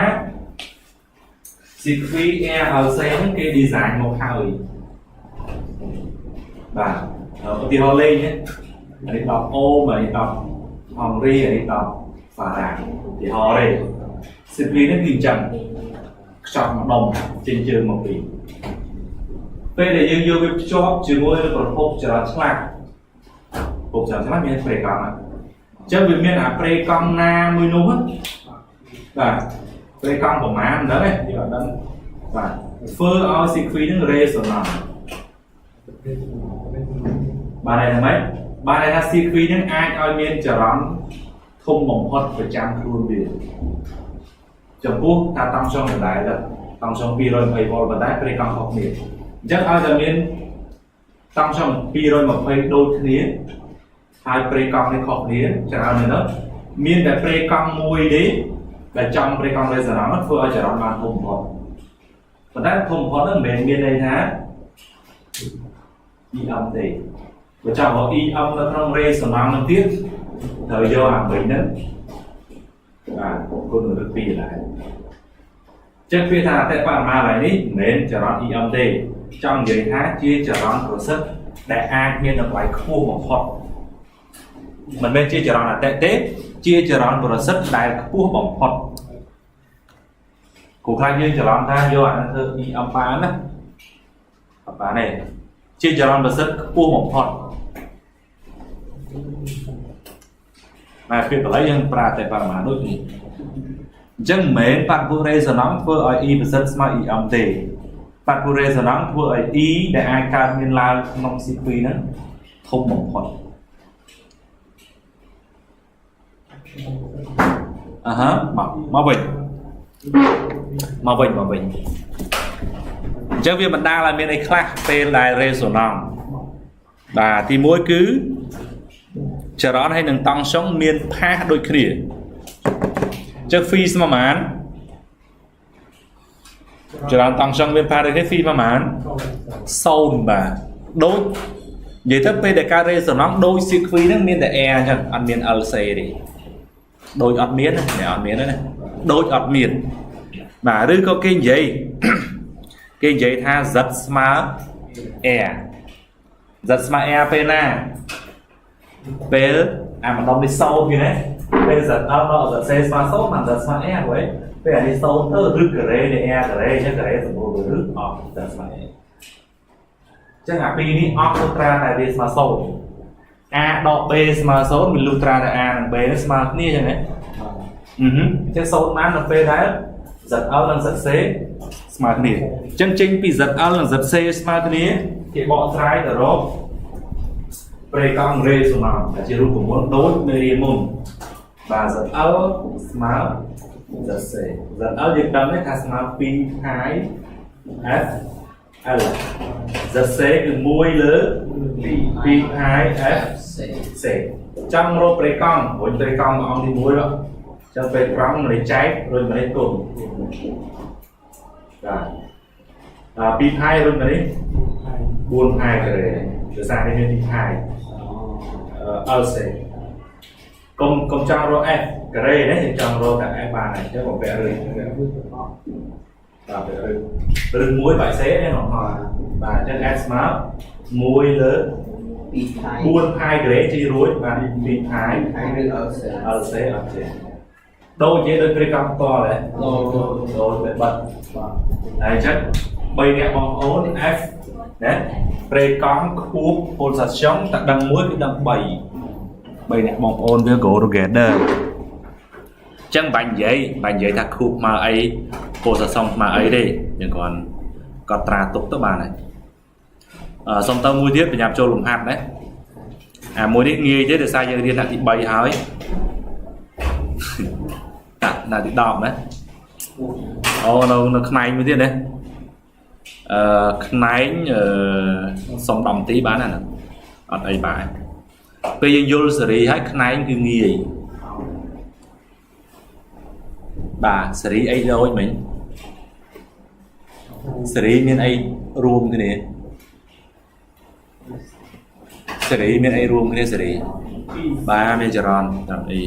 circuit RLC ហ្នឹងគេ design មកហើយបាទឧទាហរណ៍លេងណាអានេះ10អូមអានេះ10ហងរីអានេះ10ហ្វារ៉ាឧទាហរណ៍ទេ circuit នេះគឺអញ្ចឹងខ្ចប់ម្ដុំចេញជើងមកពីពេលដែលយើងយកវាភ្ជាប់ជាមួយនឹងប្រភពចរន្តឆ្លាក់ប្រភពចរន្តឆ្លាក់មានប្រេកង់អញ្ចឹងវាមានអាប្រេកង់ណាមួយនោះបាទប្រេកង់ប្រមាណមិនដឹងទេយើងអត់ដឹងបាទធ្វើឲ្យ circuit ហ្នឹង résonance បាទន័យថាម៉េចបាទន័យថា circuit ហ្នឹងអាចឲ្យមានចរន្តធំបំផុតប្រចាំខ្លួនវាចំពោះតាតង់ចុងដដែលទៅតង់ចុង220វ៉ុលប៉ុន្តែប្រេកង់ខុសគ្នាអញ្ចឹងឲ្យតែមានតង់ចុង220ដូចគ្នាហើយប្រេកង់នេះខុសគ្នាច្រើនណាស់ទៅមានតែប្រេកង់មួយទេដែលចំប្រេកង់ résonance ធ្វើឲ្យចរន្តបានធំបំផុតប៉ុន្តែធំបំផុតហ្នឹងមិនមែនមានន័យថា EM ទេបើចង់រក EM នៅក្នុង résonance ហ្នឹងទៀតត្រូវយកអាវិញហ្នឹងបាទគុណនឹង2ដែរចឹងពាក្យថាអតិបរមាឡើយនេះមិនមែនចរន្ត EM ទេចង់និយាយថាជាចរន្តប្រសិទ្ធដែលអាចមានតម្លៃខ្ពស់បំផុតមិនមែនជាចរន្តអតិទេជាចរន្តប្រសិទ្ធដែលខ្ពស់បំផុតគូខ្លាចយើងច្រឡំថាយកអានឹងធ្វើ EM បានណាអត់បានទេជាចរន្តប្រសិទ្ធខ្ពស់បំផុតតែពាក្យបាលីយើងប្រើតែបរមាដូចនេះអញ្ចឹងមិនមែនបាតុភូត résonance ធ្វើឲ្យ E ប្រសិទ្ធស្មើ EM ទេបាតុភូត résonance ធ្វើឲ្យ E ដែលអាចកើតមានឡើងក្នុង circuit ហ្នឹង ធំបំផុតអាហាមកមកវិញមកវិញមកវិញអញ្ចឹងវាបណ្ដាលឲ្យមានអីខ្លះពេលដែល résonance បាទទី1គឺចរន្តហើយនឹងតង់ស្យុងមាន phase ដូចគ្នាអញ្ចឹង phi ស្មើប៉ុន្មានចរន្តតង់ស្យុងមាន phase ដូចគ្នា phi ប្រហែល0បាទដូចនិយាយទៅពេលដែលកើត résonance ដូច circuit ហ្នឹងមានតែ R អញ្ចឹងអត់មាន LC ទេដូចអត់មានណាអត់មានទេណាដូចអត់មានបាទឬក៏គេនិយាយ គេនិយាយថា Z ស្មើ R Z ស្មើ R ពេលណាពេលអាម្ដុំនេះ0គេណាពេល ZL ដល់ ZC ស្មើ0បាន Z ស្មើ R ហ៎ពេលអានេះ0ទៅឬការ៉េនៃ R ការ៉េអញ្ចឹងការ៉េសម្បូរឬអស់ Z ស្មើ R អញ្ចឹងអាពីរនេះអស់លុះត្រាតែវាស្មើ0 A ដក B ស្មើ0វាលុះត្រាតែ A និង B នេះស្មើគ្នាអញ្ចឹងណាអឺហឹមអញ្ចឹង0បាននៅពេលដែល ZL និង ZC ស្មើគ្នាអញ្ចឹងចេញពី ZL និង ZC ស្មើគ្នាគេបកស្រាយទៅរកប្រេកង់ résonance ដែលជារូបមន្តដូចមេរៀនមុនបាទ ZL ស្មើ ZC ZL យើងដឹងទេថាស្មើ2 pi F L ZC គឺ1លើ2 pi F C C ចង់រកប្រេកង់រុញប្រេកង់មកអង្គទី1មកចឹងពេលត្រង់ម្លេះចែករុញម្លេះគុណបាទអា2 pi រុញមកនេះ4 pi ការ៉េដោយសារនេះមាន2 pi អឺ LC កុំកុំចង់រក F ការ៉េណាយើងចង់រកតែ F បានហើយអញ្ចឹងបំពាក់រឿងបាទពាក់រឿងរឿងមួយបាយ C នេះណោះបាទអញ្ចឹង F ស្មើ1លើ 2 pi 4 pi ការ៉េជីរួចបាទ2 pi pi ឬ LC LC អត់ទេដូចនិយាយដូចព្រៃកង់ផ្ទាល់ហ៎ ដូ ដូចបែបបិទ បាទ ហើយអញ្ចឹង3នាក់បងប្អូន F ណាប្រេកង់ខួប pulsation តែដឹងមួយគឺដឹង3 3នាក់បងប្អូនវា go together អញ្ចឹងបាញ់និយាយបាញ់និយាយថាខួបមកអី pulsation មកអីទេយើងគ្រាន់កត់ត្រាទុកទៅបានហើយអឺសុំទៅមួយទៀតបញ្ញាប់ចូលលំហាត់ណាអាមួយនេះងាយទេដោយសារយើងរៀនថ្នាក់ទី3ហើយ ដាក់ថ្នាក់ទី10ណាអូនៅនៅខ្នែងមួយទៀតណាអឺខ្នែងអឺសុំ10នាទីបានណាហ្នឹងអត់អីបានពេលយើងយល់សេរីហើយខ្នែងគឺងាយបាទសេរីអីដូចមិញសេរីមានអីរួមគ្នាសេរីមានអីរួមគ្នាសេរីបាទមានចរន្តតាមអី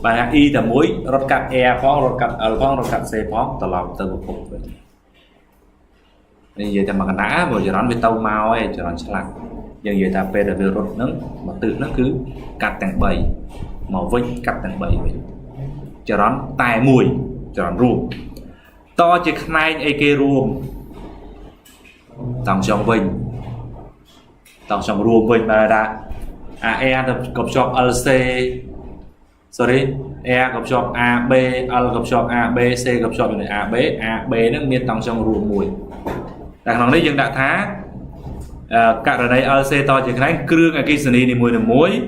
បាទ E តែមួយរត់កាត់ R ផងរត់កាត់ L ផងរត់កាត់ C ផងត្រឡប់ទៅប្រភពវិញនេះនិយាយតែមកកណ្ដាលព្រោះចរន្តវាទៅមកឯងចរន្តឆ្លាក់យើងនិយាយថាពេលដែលវារត់ហ្នឹងមកទិសហ្នឹងគឺកាត់ទាំង3មកវិញកាត់ទាំង3វិញចរន្តតែមួយចរន្តរួមតជាផ្នែកអីគេរួមតង់ចង់វិញតង់ចង់រួមវិញបាទថាអា R ទៅក៏ភ្ជាប់ LC sorry R ក៏ភ្ជាប់ AB L ក៏ភ្ជាប់ AB C ក៏ភ្ជាប់ជាមួយ AB AB ហ្នឹងមានតង់ចង់រួមមួយតែក្នុងនេះយើងដាក់ថាអឺករណី LC តជាខ្នែងគ្រឿងអគ្គិសនីនីមួយៗ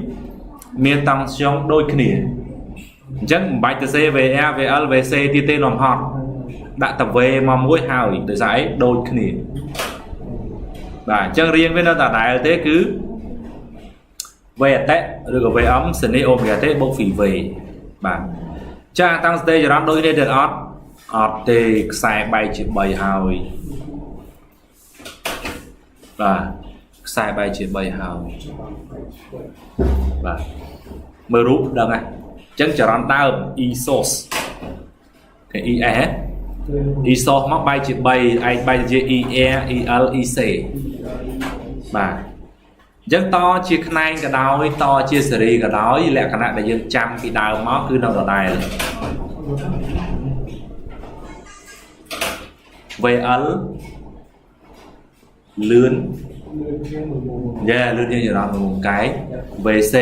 មានតង់ស្យុងដូចគ្នាអញ្ចឹងមិនបាច់ទៅសេ VR VL VC ទៀតទេនាំហត់ដាក់តែ V មកមួយហើយដោយសារអីដូចគ្នាបាទអញ្ចឹងរៀងវានៅតែដដែលទេគឺ V អតិឬក៏ VM សនីអូមេហ្គា T បូក phi V បាទចាតាំងស្ទេចរន្តដូចគ្នាទៀតអត់អត់ទេខ្សែបែកជា3ហើយបាទខ្សែបែកជា3ហើយបាទមើលរូបដឹងហើយអញ្ចឹងចរន្តដើម E source គេ ES ហ៎ E source មកបែកជា3ឯងបែកជា ER EL EC បាទអញ្ចឹងតជាខ្នែងក៏ដោយតជាសេរីក៏ដោយលក្ខណៈដែលយើងចាំពីដើមមកគឺនៅដដែល VL លឿនយ៉ាលឿនជាងចរន្តមួយមុំកែង VC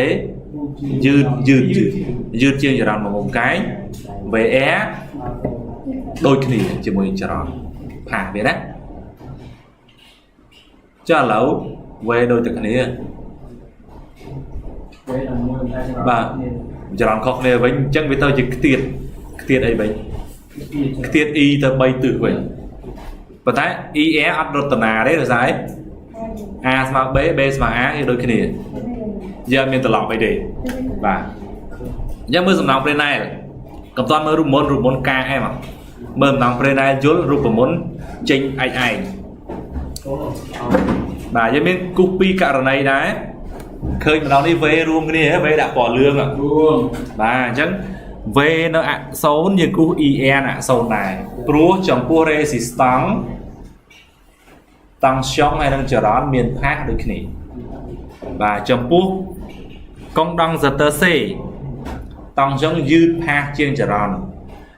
យឺតយឺតយឺតយឺតជាងចរន្តមួយមុំកែង VR ដូចគ្នាជាមួយចរន្តផាសវាណាចាឥឡូវ V ដូចតែគ្នា វេដល់មួយតែ បាទ ចរន្តខុសគ្នាវិញអញ្ចឹងវាទៅជាខ្ទាតខ្ទាតអីវិញខ្ទាត E ទៅ3ទិសវិញប៉ុន្តែ ER អត់រត់តាណាទេដោយសារអី A ស្មើ B B ស្មើ A គឺដូចគ្នាយើងអត់មានត្រឡប់អីទេបាទអញ្ចឹងមើលសំណង Fresnel កំតាន់មើលរូបមន្តរូបមន្តកាអែមកមើលសំណង Fresnel យល់រូបមន្តចេញឯកឯង អូ បាទយើងមានគូសពីរករណីដែរឃើញម្ដងនេះ V រួមគ្នាហ៎ V ដាក់ពណ៌លឿងហ៎ រួម បាទអញ្ចឹង V នៅអ0យើងគូស EN អ0ដែរព្រោះចំពោះ resistance តង់ស្យុងហើយនឹងចរន្តមានផាសដូចគ្នាបាទចំពោះកុងដង់សទ័រ C តង់ស្យុងយឺតផាសជាងចរន្ត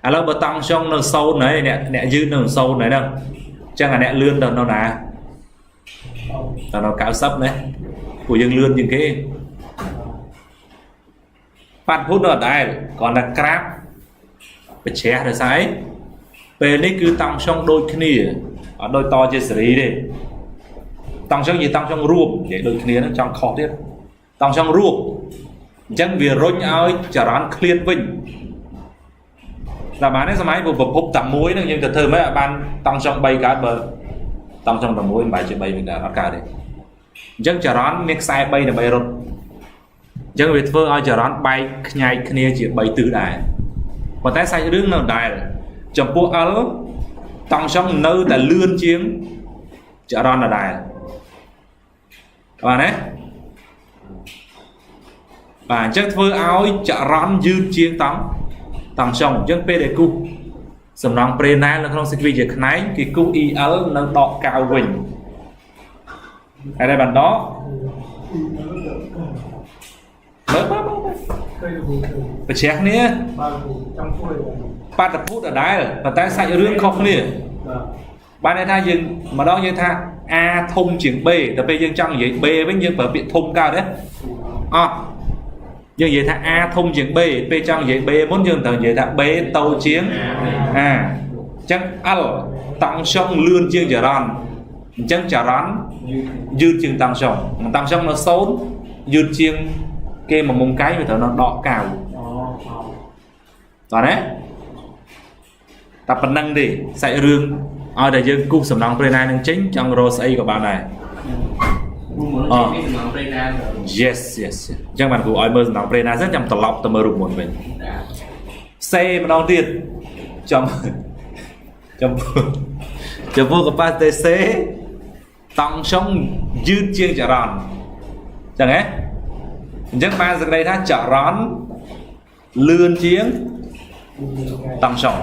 ឥឡូវបើតង់ស្យុងនៅ0ហើយអ្នកអ្នកយឺតនៅ0ហើយហ្នឹងអញ្ចឹងអាអ្នកលឿនទៅនៅណាទៅនៅ90ណាពួកយើងលឿនជាងគេ បាត់ភូតនៅអត់ដែលគ្រាន់តែក្រាបបច្ច្រាស់ដោយសារអីពេលនេះគឺតង់ស្យុងដូចគ្នាអត់ដូចតជាសេរីទេតង់ស្យុងនិយាយតង់ស្យុងរួមនិយាយដូចគ្នាហ្នឹងចង់ខុសទៀតតង់ស្យុងរួមអញ្ចឹងវារុញឲ្យចរន្តឃ្លាតវិញតែបានទេសម័យព្រោះប្រភពតែមួយហ្នឹងយើងទៅធ្វើម៉េចឲ្យបានតង់ស្យុង3កើតបើតង់ស្យុងតែមួយមិនបែរជា3មិនកើតអត់កើតទេអញ្ចឹងចរន្តមានខ្សែ3ដើម្បីរត់ អញ្ចឹងវាធ្វើឲ្យចរន្តបែកខ្ញែកគ្នាជា3ទិសដែរប៉ុន្តែសាច់រឿងនៅដែរចំពោះ L តង់ស្យុងនៅតែលឿនជាងចរន្តដដែលបាទណាបាទអញ្ចឹងធ្វើឲ្យចរន្តយឺតជាងតង់តង់ស្យុងអញ្ចឹងពេលដែលគូសសំណង់ប្រេណែលនៅក្នុង circuit ជាខ្នែងគេគូស EL នៅដកកៅវិញហើយតែបានដកមើលមើលមើលមើល ឃើញគ្រូ បច្ច្រាស់គ្នា បាទគ្រូចង់ជួយ បាតុភូតដដែលប៉ុន្តែសាច់រឿងខុសគ្នា បាទ បានន័យថាយើងម្ដងយើងថា A ធំជាង B តែពេលយើងចង់និយាយ B វិញយើងប្រើពាក្យធំកើតទេអត់យើងនិយាយថា A ធំជាង B ពេលចង់និយាយ B មុនយើងត្រូវនិយាយថា B តូចជាង A អញ្ចឹង L តង់ស្យុងលឿនជាងចរន្តអញ្ចឹងចរន្ត យឺត យឺតជាងតង់ស្យុងតង់ស្យុងនៅ0យឺតជាងគេមួយមុំកែងវាត្រូវនៅដក9 អូ តោះណាតែប៉ុណ្្នឹងទេសាច់រឿងឲ្យតែយើងគូសសំណងព្រេណានឹងចេញចង់រកស្អីក៏បានដែរ មុនមុននេះសំណងប្រេណា Yes yes អញ្ចឹងបានគ្រូឲ្យមើលសំណងព្រេណាសិនចាំត្រឡប់ទៅមើលរូបមន្តវិញសេម្ដងទៀតចំចំពោះចំពោះ capacity C តង់ស្យុងយឺតជាងចរន្តអញ្ចឹងហ៎អញ្ចឹងបានសេចក្តីថាចរន្តលឿនជាង តង់ស្យុង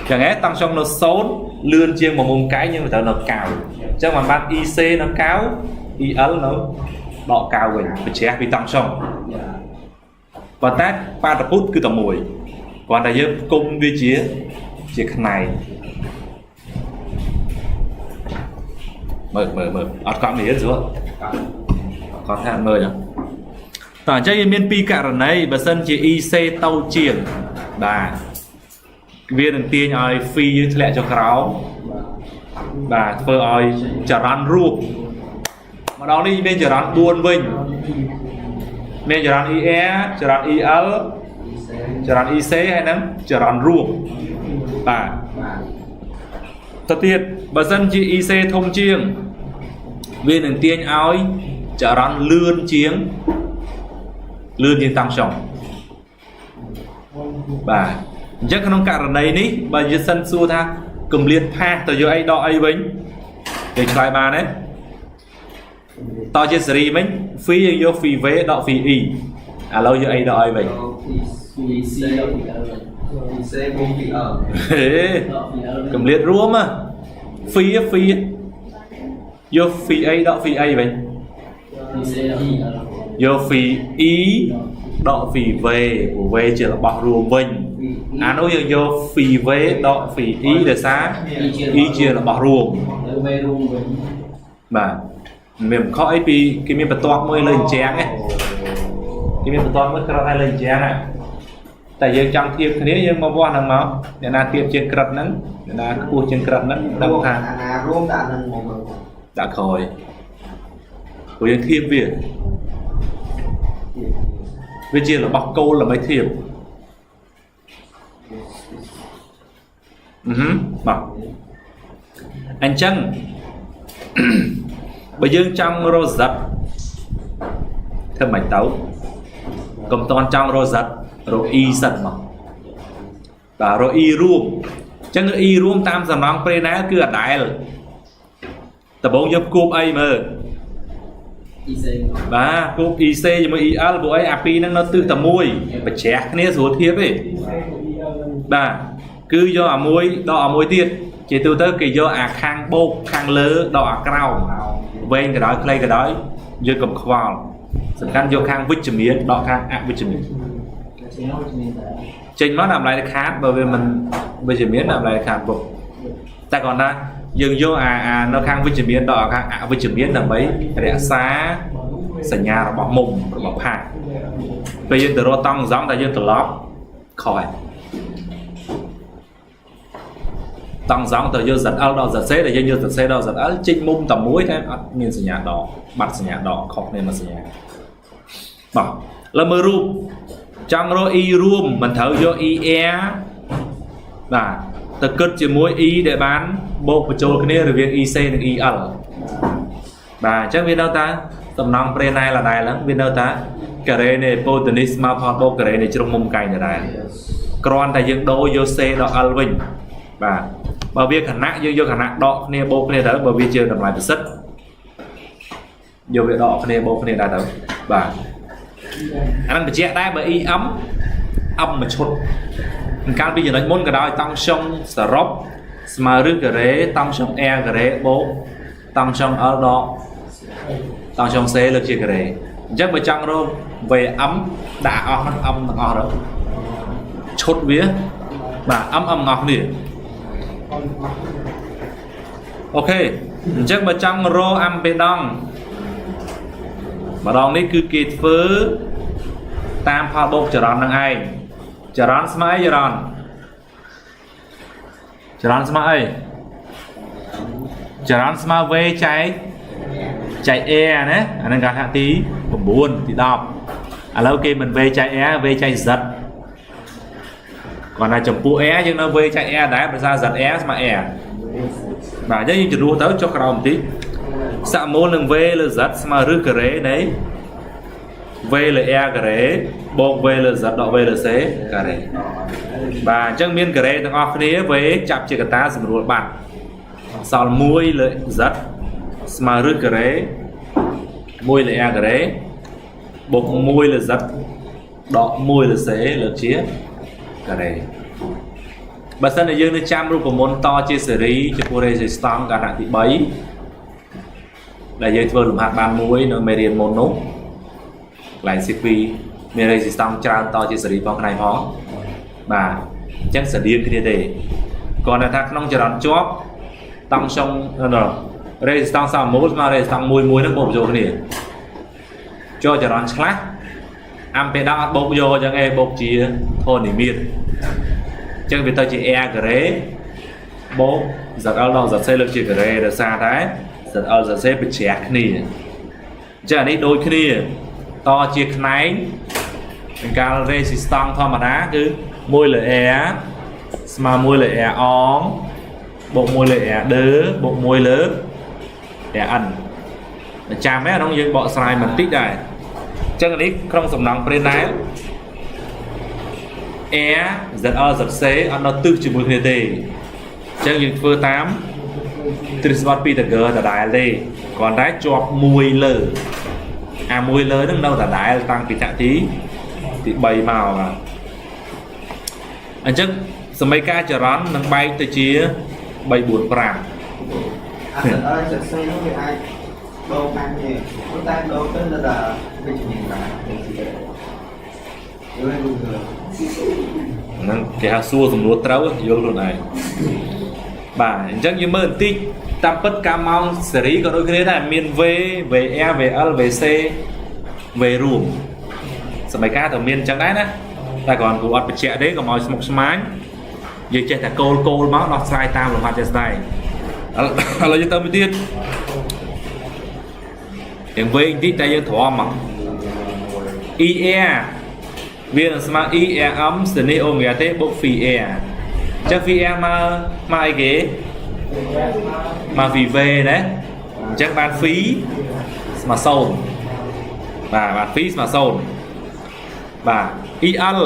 ចឹងហ៎តង់ស្យុងនៅ0លឿនជាងមួយមុំកែងយើងត្រូវនៅ9អញ្ចឹងបានបាន EC នៅ9 EL នៅដក9វិញបញ្ច្រាស់ពីតង់ស្យុងប៉ុន្តែបាតុភូតគឺតែមួយគ្រាន់តែយើងផ្គុំវាជាជាខ្នែងមើលមើលមើលអត់កក់នេះស្រួលអត់កក់ថាមើលចឹងតោះអញ្ចឹងយើងមានពីរករណីបើសិនជា EC តូចជាងបាទ វានឹងទាញឲ្យ fee យើងធ្លាក់ចុះក្រោមបាទធ្វើឲ្យចរន្តរូបម្ដងនេះមានចរន្ត4វិញមានចរន្ត ER ចរន្ត EL ចរន្ត EC ហើយនឹងចរន្តរូបបាទ បាទ ទៅទៀតបើសិនជា EC ធំជាងវានឹងទាញឲ្យចរន្តលឿនជាងលឿនជាងតង់ស្យុងបាទអញ្ចឹងក្នុងករណីនេះបើយើងសិនសួរថាកម្លៀតផាសទៅយកអីដកអីវិញយើងឆ្លើយបានទេតជាសេរីវិញ phi យើងយក phi v ដក phi e ឥឡូវយកអីដកអីវិញ ពី C ដល់ពី L ពី C បូកពី L ហេ ដល់ពី L កម្លៀតរួមហ៎ phi phi យក phi អីដក phi អីវិញ ពី C ដល់ពី L យក phi e ដក phi v ព្រោះ v ជារបស់រួមវិញអានោះយើងយក phi v ដក phi e ដោយសារ e ជារបស់រួម នៅវេរួមវិញ បាទមានមិនខុសអីពីគេមានបន្ទាត់មួយលើអញ្ចឹងឯងគេមានបន្ទាត់មួយក្រត់ឲ្យលើអញ្ចឹងតែយើងចង់ធៀបគ្នាយើងមកវាស់ហ្នឹងមកអ្នកណាធៀបជាងក្រិតហ្នឹងអ្នកណាខ្ពស់ជាងក្រិតហ្នឹងដឹងថា អាណារួមដាក់នឹងមកមើល ដាក់ក្រោយ ព្រោះយើងធៀបវាវាជារបស់គោលដើម្បីធៀបអឺហឹមបាទអញ្ចឹង បើយើងចង់រក Z ធ្វើម៉េចទៅកុំតន់ចង់រក Z រក E សិនមកបាទរក E រួមអញ្ចឹង E រួមតាមសំណងប្រេណែលគឺអដែលដំបូងយើងគួបអីមើល IC បាទគូប IC ជាមួយ EL ព្រោះអីអាពីរហ្នឹងនៅទិសតែមួយប្រច្រាស់គ្នាស្រួលធៀបទេបាទគឺយកអាមួយដកអាមួយទៀតជាទូទៅគេយកអាខាងបូកខាងលើដកអាក្រោមវែងក៏ដោយខ្លីក៏ដោយយើងកុំខ្វល់សំខាន់យកខាងវិជ្ជមានដកខាងអវិជ្ជមាន ចេញមកមានតែ ចេញមកដល់តម្លៃខាតបើវាមិនវិជ្ជមានដល់តម្លៃខាតពុកតែគ្រាន់តែយើងយកអានៅខាងវិជ្ជមានដកអាខាងអវិជ្ជមានដើម្បីរក្សាសញ្ញារបស់មុំរបស់ផាកពេលយើងទៅរកតង់សង់តែយើងត្រឡប់ខុសហើយតង់សង់ទៅយក ZL ដល់ ZC តែយើងយក ZC ដល់ ZL ចេញមុំតែមួយតែអត់មានសញ្ញាដកបាត់សញ្ញាដកខុសគ្នាមួយសញ្ញាបាទឥឡូវមើលរូបចង់រក E រួមមិនត្រូវយក ER បាទទៅគិតជាមួយ E ដែលបានបូកបញ្ចូលគ្នារវាង EC និង EL បាទអញ្ចឹងវានៅតែសំណង់ប្រេណែលដដែលហ្នឹងវានៅតែការ៉េនៃប៉ូតូនីសស្មើផលបូកការ៉េនៃជ្រុងមុំកែងដដែលគ្រាន់តែយើងដូរយក C ដល់ L វិញបាទបើវាខណៈយើងយកខណៈដកគ្នាបូកគ្នាទៅបើវាជាតម្លៃប្រសិទ្ធយកវាដកគ្នាបូកគ្នាដែរទៅបាទអាហ្នឹងបញ្ជាក់ដែរបើ EM M មួយឈុតកាលពីចំណុចមុនក៏ដោយតង់សុងសរុបស្មើឬការ៉េតង់សុង R ការ៉េបូកតង់សុង L ដកតង់សុង C លើកជាការ៉េអញ្ចឹងបើចង់រក VM ដាក់អស់ហ្នឹង M ទាំងអស់ទៅឈុតវាបាទ M M ទាំងអស់គ្នាOK អញ្ចឹងបើចង់រកអំពីដងម្ដងនេះគឺគេធ្វើតាមផលបូកចរន្តនឹងឯងចរន្តស្មើអីចរន្តចរន្តស្មើអីចរន្តស្មើ V ចែកចែក A ណាអាហ្នឹងគេថាទី9ទី10ឥឡូវគេមិន V ចែក A V ចែក Z គាត់ថាចំពោះ A យើងនៅ V ចែក A ដែរភាសា ZR ស្មើ A បាទអញ្ចឹងយើងជំនួសទៅចុះក្រោមបន្តិចសមមូលនឹង V លើ Z ស្មើរឹសការ៉េនៃ V លើ R ការ៉េបូក V លើ Z ដក V លើ C ការ៉េបាទអញ្ចឹងមានការ៉េទាំងអស់គ្នា V ចាប់ជាកតាសម្រួលបាត់សល់1លើ Z ស្មើរឹសការ៉េ1លើ R ការ៉េបូក1លើ Z ដក1លើ C លើជាការ៉េបើសិនជាយើងនៅចាំរូបមន្តតជាសេរីចំពោះ resistance កាលណាទី3ដែលយើងធ្វើលំហាត់បានមួយនៅមេរៀនមុននោះកន្លែង CP មាន resistance ច្រើនតជាសេរីផងផ្នែកផងបាទអញ្ចឹងស្តៀងគ្នាទេគ្រាន់តែថាក្នុងចរន្តជាប់តង់សុង resistance សមមូលស្មើ resistance មួយមួយហ្នឹងបូកបញ្ចូលគ្នាចូលចរន្តឆ្លាស់អំពីដល់អត់បូកយកអញ្ចឹងឯងបូកជាធននិមិត្តអញ្ចឹងវាទៅជា R ការ៉េបូក ZL ដល់ ZC លើកជាការ៉េដោយសារតែ ZL ZC បញ្ច្រាស់គ្នាអញ្ចឹងអានេះដូចគ្នាតជាខ្នែងនឹងកាល resistance ធម្មតាគឺ1លើ R ស្មើ1លើ R អងបូក1លើ R ដឺបូក1លើ RN ចាំឯអានោះយើងបកស្រាយបន្តិចដែរអញ្ចឹងអានេះក្នុងសំណង់ប្រេណែល R ZL ZC អត់នៅទិសជាមួយគ្នាទេអញ្ចឹងយើងធ្វើតាមទ្រឹស្ដីពីតាហ្គើដដែលទេគ្រាន់តែជាប់មួយលើអាមួយលើហ្នឹងនៅដដែលតាំងពីតាក់ទីទី3មកបាទអញ្ចឹងសមីការចរន្តនឹងបែកទៅជា3 4 5 អា ZL ZC នោះវាអាចដូរបានទេប៉ុន្តែដូរទៅនៅតែវិជ្ជមានដែរយល់ទេ ហ្នឹងគេហៅសួរសំណួរត្រូវយល់ខ្លួនឯងបាទអញ្ចឹងយើងមើលបន្តិចតាមពិតកាម៉ោងសេរីក៏ដូចគ្នាដែរមាន V VR VL VC V រួមសម័យកាលត្រូវមានអញ្ចឹងដែរណាតែគ្រាន់គ្រូអត់បញ្ជាក់ទេកុំឲ្យស្មុគស្មាញយើងចេះតែគោលគោលមកដោះស្រាយតាមលំហាត់ជាក់ស្ដែងឥឡូវយើងទៅមួយទៀត រៀងវែងតិចតែយើងទ្រាំមក ER វានឹងស្មើ ERM sinus omega t បូក phi R អញ្ចឹង phi R មកមកអីគេមក phi V ណាអញ្ចឹងបាន phi ស្មើ0បាទបាទ phi ស្មើ0បាទ EL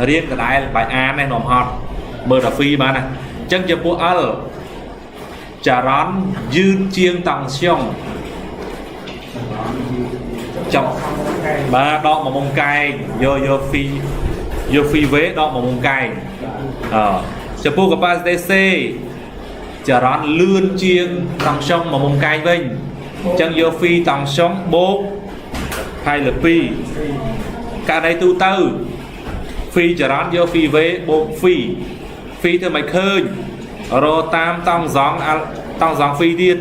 រៀនកដែលបាយអាននេះនាំហត់មើលតែ phi បានណាអញ្ចឹងចំពោះ L ចរន្តយឺតជាងតង់ស្យុងចប់បាទដកមួយមុំកែងយកយក phi យក phi V ដកមួយមុំកែងអចំពោះ capacité C ចរន្តលឿនជាងតង់ស្យុងមួយមុំកែងវិញអញ្ចឹងយក phi តង់ស្យុងបូកផាយលើ2ករណីទូទៅ phi ចរន្តយក phi V បូក phi phi ធ្វើមិនឃើញរកតាមតង់សង់តង់សង់ phi ទៀត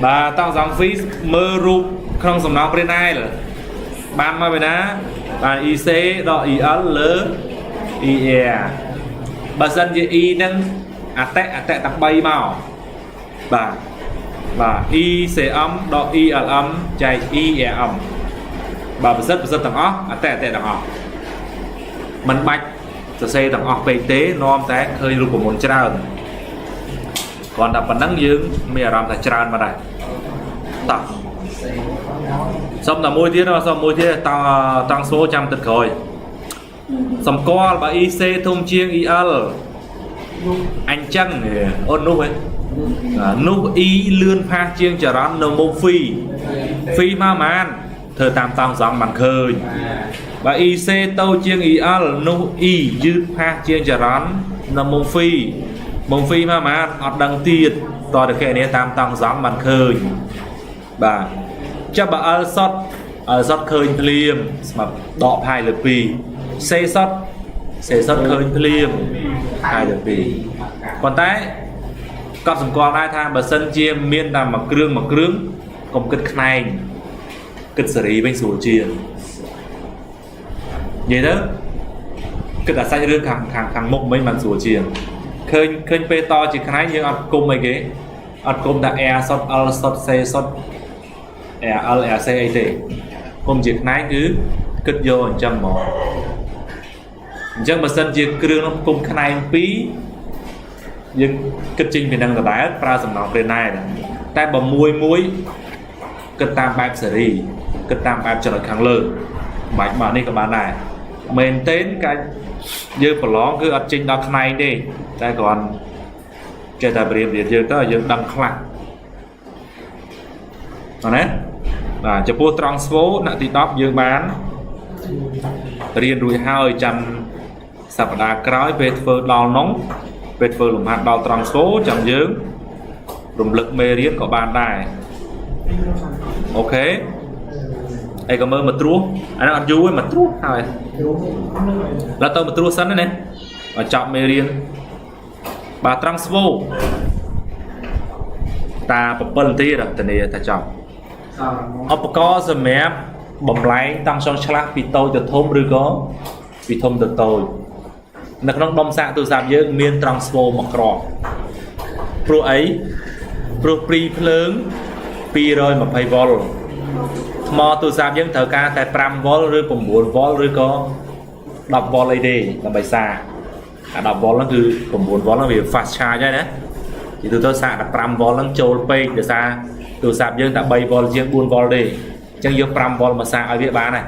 បាទតង់សង់ phi មើលរូបក្នុងសំណងព្រានែលបានមកពីណាបាន IC ដក IL លើ IR បើសិនជា I នឹងអតិអតិទាំង3មកបាទបាទ ICM ដក ILM ចែក IRM បាទប្រសិទ្ធប្រសិទ្ធទាំងអស់អតិអតិទាំងអស់មិនបាច់សរសេរទាំងអស់ពេកទេនាំតែឃើញរូបមន្តច្រើនគ្រាន់តែប៉ុណ្ណឹងយើងមានអារម្មណ៍ថាច្រើនមកដែរតោះសុំតែមួយទៀតសុំមួយទៀតតង់តង់សូចាំទឹកក្រោយសម្គាល់បើ IC ធំជាង IL អញ្ចឹងអូននោះហ៎នោះ E លឿនផាសជាងចរន្តនៅមុំ phi phi មកប៉ុន្មានធ្វើតាមតង់សង់បានឃើញបើ IC តូចជាង IL នោះ E យឺតផាសជាងចរន្តនៅមុំ phi មុំ phi មកប៉ុន្មានអត់ដឹងទៀតតើគេនេះតាមតង់សង់បានឃើញបាទចាប់បើ L សុត L សុតឃើញភ្លាមស្មើដកផាយលើ2 C សុត C សុតឃើញភ្លាមផាយលើ2ប៉ុន្តែកត់សម្គាល់ដែរថាបើសិនជាមានតែមួយគ្រឿងមួយគ្រឿងកុំគិតខ្នែងគិតសេរីវិញស្រួលជាងនិយាយទៅគិតអាសាច់រឿងខាងខាងខាងមុខមិញបានស្រួលជាងឃើញឃើញពេលតជាខ្នែងយើងអត់គុំអីគេអត់គុំថា R សុត L សុត C សុត R L R C អីទេគុំជាខ្នែងគឺគិតយកអញ្ចឹងហ្មងអញ្ចឹងបើសិនជាគ្រឿងនោះគុំខ្នែង2យើងគិតចេញពីនឹងដដែលប្រើសំណងព្រាណែតែបើមួយមួយគិតតាមបែបសេរីគិតតាមបែបចំណុចខាងលើបាច់មកនេះក៏បានដែរមែនទែនកាយើងប្រឡងគឺអត់ចេញដល់ខ្នែងទេតែគ្រាន់ចេះតែបរៀនរៀនយើងទៅឲ្យយើងដឹងខ្លះអត់ណាបាទចំពោះត្រង់ស្វូថ្នាក់ទី10យើងបានរៀនរួចហើយចាំសប្តាហ៍ក្រោយពេលធ្វើដល់នងពេលធ្វើលំហាត់ដល់ត្រង់ស្វូចាំយើងរំលឹកមេរៀនក៏បានដែរ OK អីក៏មើលមកត្រួសអានោះអត់យូរទេមកត្រួសហើយឡើយទៅមកត្រួសសិនណាឲ្យចប់មេរៀនបាទត្រង់ស្វូតា7នាទីដល់ធានាថាចប់ឧបករណ៍សម្រាប់បំលែងតង់ស្យុងឆ្លាស់ពីតូចទៅធំឬក៏ពីធំទៅតូចនៅក្នុងដុំសាកទូរស័ព្ទយើងមានត្រង់ស្វូមួយគ្រាប់ព្រោះអីព្រោះព្រីភ្លើង220វ៉ុលថ្មទូរស័ព្ទយើងត្រូវការតែ5វ៉ុលឬ9វ៉ុលឬក៏10វ៉ុលអីទេដើម្បីសាកអា10វ៉ុលហ្នឹងគឺ9វ៉ុលហ្នឹងវា fast charge ហើយណាជាទូទៅសាកតែ5វ៉ុលហ្នឹងចូលពេកដោយសារទូរស័ព្ទយើងតែ3វ៉ុលជាង4វ៉ុលទេអញ្ចឹងយក5វ៉ុលមកសាកឲ្យវាបានហើយ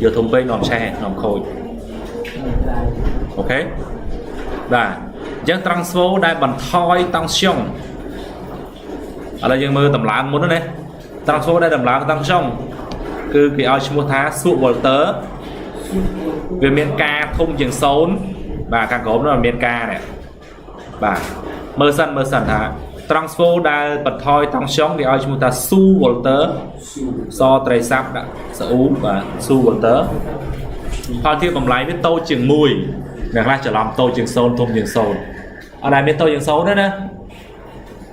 យកធំពេកនាំឆេះនាំខូច OK បាទអញ្ចឹងត្រង់ស្វូដែលបន្ថយតង់ស្យុងឥឡូវយើងមើលតម្លើងមុនណាត្រង់ស្វូដែលតម្លើងតង់ស្យុងគឺគេឲ្យឈ្មោះថាសួក Volter វាមានការធំជាង0បាទខាងក្រោមនោះមានការនេះបាទមើលសិនមើលសិនថាត្រង់ស្វូដែលបន្ថយតង់ស្យុងគេឲ្យឈ្មោះថាស៊ូ Volter សត្រីស័ព្ទដាក់សអ៊ូបាទស៊ូ Volter ផលធៀបតម្លៃវាតូចជាង1អ្នកខ្លះច្រឡំតូចជាង0ធំជាង0អត់ដែលមានតូចជាង0ទេណា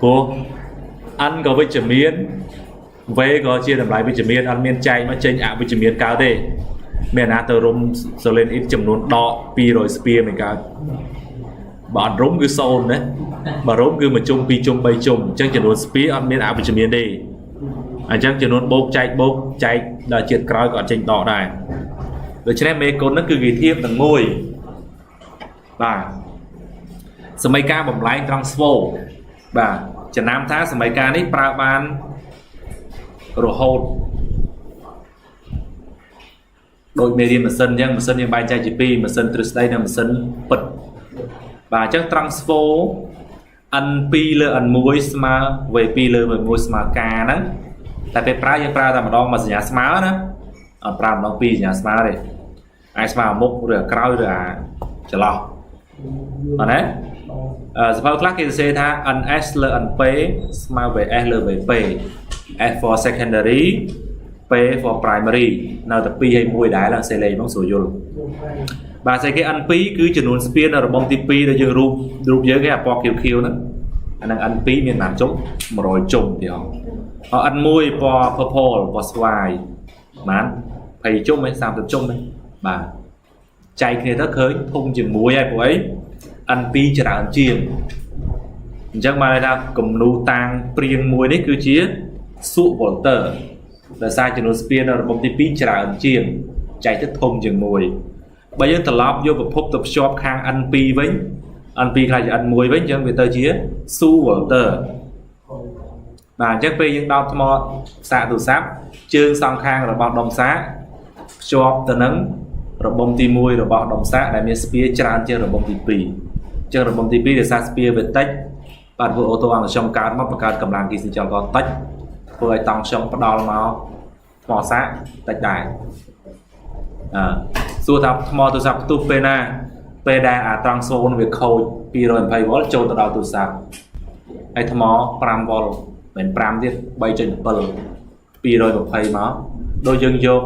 ព្រោះ N ក៏វិជ្ជមាន V ក៏ជាតម្លៃវិជ្ជមានអត់មានចែកមកចេញអវិជ្ជមានកើតទេមានណាទៅរុំ solenoid ចំនួនដក200ស្ពាមិនកើតបើអត់រុំគឺ0ណាបើរុំគឺមួយជុំពីរជុំបីជុំអញ្ចឹងចំនួនស្ពាអត់មានអវិជ្ជមានទេ អញ្ចឹងចំនួនបូកចែកបូកចែកដល់ជាតិក្រោយក៏អត់ចេញដកដែរដូច្នេះមេគុណហ្នឹងគឺគេធៀបនឹងមួយបាទសមីការបំលែងត្រង់ស្វោបាទចំណាំថាសមីការនេះប្រើបានរហូតដូចមេរៀនម៉ាស៊ីនអញ្ចឹងម៉ាស៊ីនយើងបែងចែកជាពីរម៉ាស៊ីនទ្រឹស្ដីនិងម៉ាស៊ីនពិតបាទអញ្ចឹងត្រង់ស្វោ N2 លើ N1 ស្មើ V2 លើ V1 ស្មើ K ហ្នឹងតែពេលប្រើយើងប្រើតែម្ដងមកសញ្ញាស្មើណាអត់ប្រើម្ដងពីរសញ្ញាស្មើទេអាចស្មើអាមុខឬអាក្រោយឬអាចន្លោះអត់ទេអឺសភៅខ្លះគេសរសេរថា NS លើ NP ស្មើ VS លើ VP S for secondary P for primary នៅតែ2ហើយ1ដែរឡើងសេលេខហ្នឹងស្រួលយល់បាទស្អីគេ N2 គឺចំនួនស្ពាននៅរបងទី2ដែលយើងរូបរូបយើងគេអាពណ៌ខៀវខៀវហ្នឹងអាហ្នឹង N2 មានប៉ុន្មានជុំ100ជុំទីហោអ N1 ពណ៌ purple ពណ៌ស្វាយប៉ុន្មាន20ជុំឯ30ជុំឯបាទចែកគ្នាទៅឃើញធំជាមួយហើយព្រោះអី N2 ច្រើនជាងអញ្ចឹងបានន័យថាគំនូតាងព្រៀងមួយនេះគឺជាសួក volter ដោយសារចំនួនស្ពាននៅរបងទី2ច្រើនជាងចែកទៅធំជាងមួយបើយើងត្រឡប់យកប្រភពទៅភ្ជាប់ខាង N2 វិញ N2 ខ្លាចជា N1 វិញអញ្ចឹងវាទៅជាស៊ូ volter បាទអញ្ចឹងពេលយើងដោតថ្មសាកទូរស័ព្ទជើងសងខាងរបស់ដុំសាកភ្ជាប់ទៅនឹងរបុំទី1របស់ដុំសាកដែលមានស្ពាច្រើនជាងរបុំទី2អញ្ចឹងរបុំទី2ដោយសារស្ពាវាតិចបាទធ្វើអូតូអង្គខ្យងកើតមកបង្កើតកម្លាំងគីសចលករតិចធ្វើឲ្យតង់ខ្យងផ្ដល់មកថ្មសាកតិចដែរអឺសួរថាថ្មទូរស័ព្ទផ្ទុះពេលណាពេលដែលអាត្រង់សូនវាខូច220វ៉ុលចូលទៅដល់ទូរស័ព្ទហើយថ្ម5វ៉ុលមិន5ទៀត3.7 220មកដូចយើងយក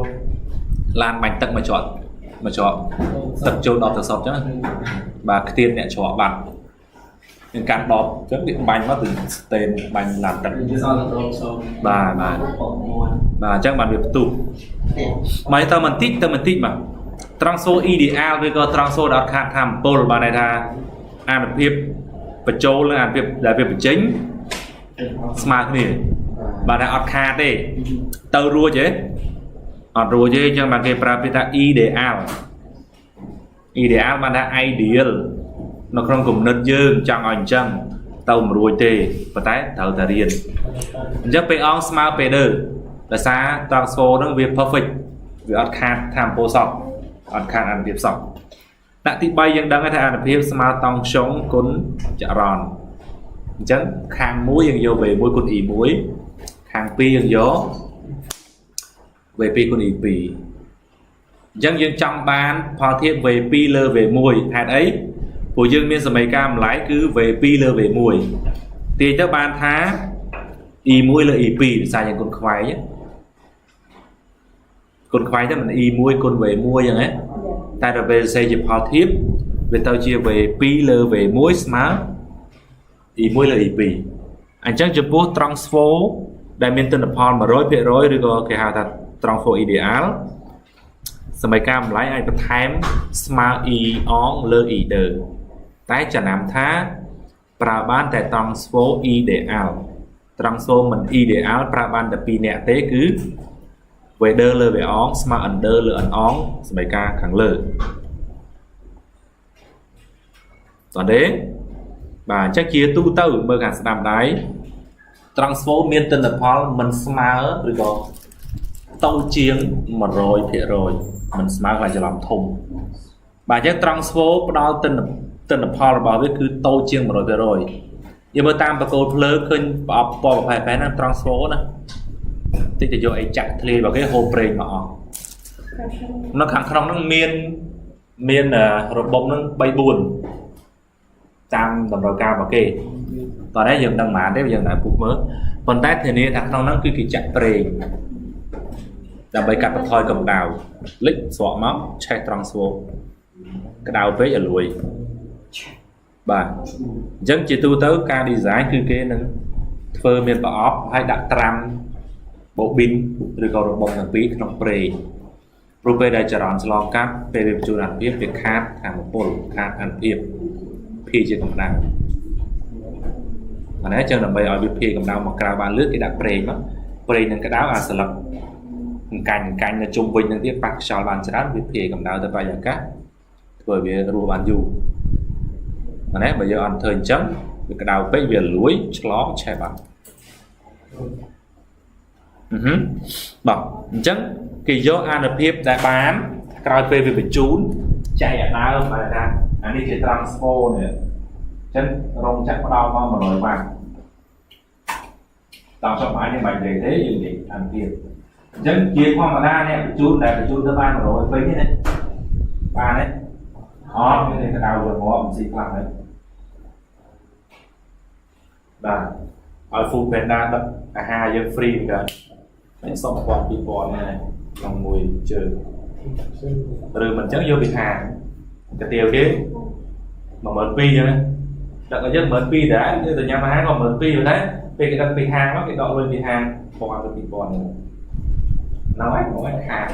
ឡានបាញ់ទឹកមកច្រត់មកច្រត់ទឹកចូលដល់ទូរស័ព្ទអញ្ចឹងបាទខ្ទាតអ្នកច្រកបាត់នឹងកាន់ដបអញ្ចឹងវាបាញ់មកទៅស្តេនបាញ់ឡានទឹក វាសល់ទៅសូម បាទបាទ បងមួន បាទអញ្ចឹងបានវាផ្ទុះមកទៅបន្តិចទៅបន្តិចបាទត្រង់សូ ideal ឬក៏ត្រង់សូដែលអត់ខាតធម្មពលបានន័យថាអានុភាពបញ្ចូលនិងអានុភាពដែលវាបញ្ចេញស្មើគ្នាបាទតែអត់ខាតទេទៅរួចទេអត់រួចទេអញ្ចឹងបានគេប្រើពាក្យថា ideal ideal បានថា ideal នៅក្នុងគំនិតយើងចង់ឲ្យអញ្ចឹងទៅមិនរួចទេប៉ុន្តែត្រូវតែរៀនអញ្ចឹងពេលអងស្មើពេលដឺដោយសារត្រង់ស្វហ្នឹងវា perfect វាអត់ខាតធម្មពលសោះអត់ខាតអានុភាពសោះដាក់ទី3យើងដឹងថាអានុភាពស្មើតង់ខ្យងគុណចរន្តអញ្ចឹងខាងមួយយើងយក V1 គុណ E1 ខាង2យើងយក V2 គុណ E2 អញ្ចឹងយើងចង់បានផលធៀប V2 លើ V1 ហេតុអីព្រោះយើងមានសមីការម្ល៉េះគឺ V2 លើ V1 ទាញទៅបានថា E1 លើ E2 ភាសាយើងគុណខ្វែងគុណខ្វែងទៅមិន E1 គុណ V1 អញ្ចឹងណាតែដល់ពេលសរសេរជាផលធៀបវាទៅជា V2 លើ V1 ស្មើ E1 លើ E2 អញ្ចឹងចំពោះត្រង់ស្វោដែលមានទិន្នផល100%ឬក៏គេហៅថាត្រង់ស្វោ ideal សមីការម្ល៉េះអាចបន្ថែមស្មើ E អងលើ E ដឺតែចំណាំថាប្រើបានតែត្រង់ស្វោ ideal ត្រង់ស្វោមិន ideal ប្រើបានតែ2នាក់ទេគឺ V ដឺលើ V អងស្មើ N ដឺលើ N អងសមីការខាងលើតោះទេបាទអញ្ចឹងជាទូទៅមើលខាងស្ដាំដៃត្រង់ស្វោមានទិន្នផលមិនស្មើឬក៏តូចជាង100%មិនស្មើខ្លាចច្រឡំធំបាទអញ្ចឹងត្រង់ស្វោផ្ដល់ទិន្នទិន្នផលរបស់វាគឺតូចជាង100%យើងមើលតាមបកគោលភ្លើងឃើញប្រអប់ពណ៌ប្រផេះហ្នឹងត្រង់ស្វោណាតិចទៅយកអីចាក់ធ្លាយរបស់គេហូរប្រេងមកអស់នៅខាងក្នុងហ្នឹងមានមានរបបហ្នឹង3 4តាមតម្រូវការរបស់គេតោះនេះយើងដឹងប៉ុន្មានទេយើងតែពុះមើលប៉ុន្តែធានាថាក្នុងហ្នឹងគឺគេចាក់ប្រេងដើម្បីកាត់បន្ថយកម្ដៅលិចស្រកមកឆេះត្រង់ស្វោក្តៅពេកឲ្យលួយបាទអញ្ចឹងជាទូទៅការ design គឺគេនឹងធ្វើមានប្រអប់ហើយដាក់ត្រាំបូប៊ីនឬក៏របបទាំងពីរក្នុងប្រេងព្រោះពេលដែលចរន្តឆ្លងកាត់ពេលវាបញ្ជូនអានុភាពវាខាតធម្មពលខាតអានុភាពភាជាកម្ដៅអានេះចឹងដើម្បីឲ្យវាភាកម្ដៅមកក្រៅបានលឿនគេដាក់ប្រេងមក ប្រេងនឹងក្តៅអាស្លឹកអង្កាញ់អង្កាញ់នៅជុំវិញនឹងទៀតប៉ះខ្យល់បានច្រើនវាភាយកម្ដៅទៅបរិយាកាសធ្វើឲ្យវារស់បានយូរណាបើយើងអត់ធ្វើអញ្ចឹងវាក្តៅពេកវាលួយឆ្លងឆេះបាត់អឺហឹមបាទអញ្ចឹងគេយកអានុភាពដែលបានក្រោយពេលវាបញ្ជូនចែកអាដើមបើថាអានេះជា transfer នេះអញ្ចឹងរោងចក្រផ្ដល់មក100វ៉ាត់តាមចុះបាយនេះមិននិយាយទេយើងនិយាយអានុភាពអញ្ចឹងជាធម្មតាអ្នកបញ្ជូនដែលបញ្ជូនទៅបាន100ពេញនេះណាបានទេអត់មានក្តៅវាងាប់មិនស៊ីខ្លះហើយបាទឲ្យ Food Panda ដឹកអាហារយើង free កើតមិនសុំ1000 2000ណាក្នុងមួយជើងឬមិនអញ្ចឹងយកពីហាងកាទៀវគេ12000អញ្ចឹងណាដឹកឲ្យយើង12000ដែរយើងទៅញ៉ាំអាហារក៏12000ដែរពេលគេដឹកពីហាងមកគេដកលុយពីហាង1000ទៅ2000ហ្នឹងហ្នឹងហើយមកខាង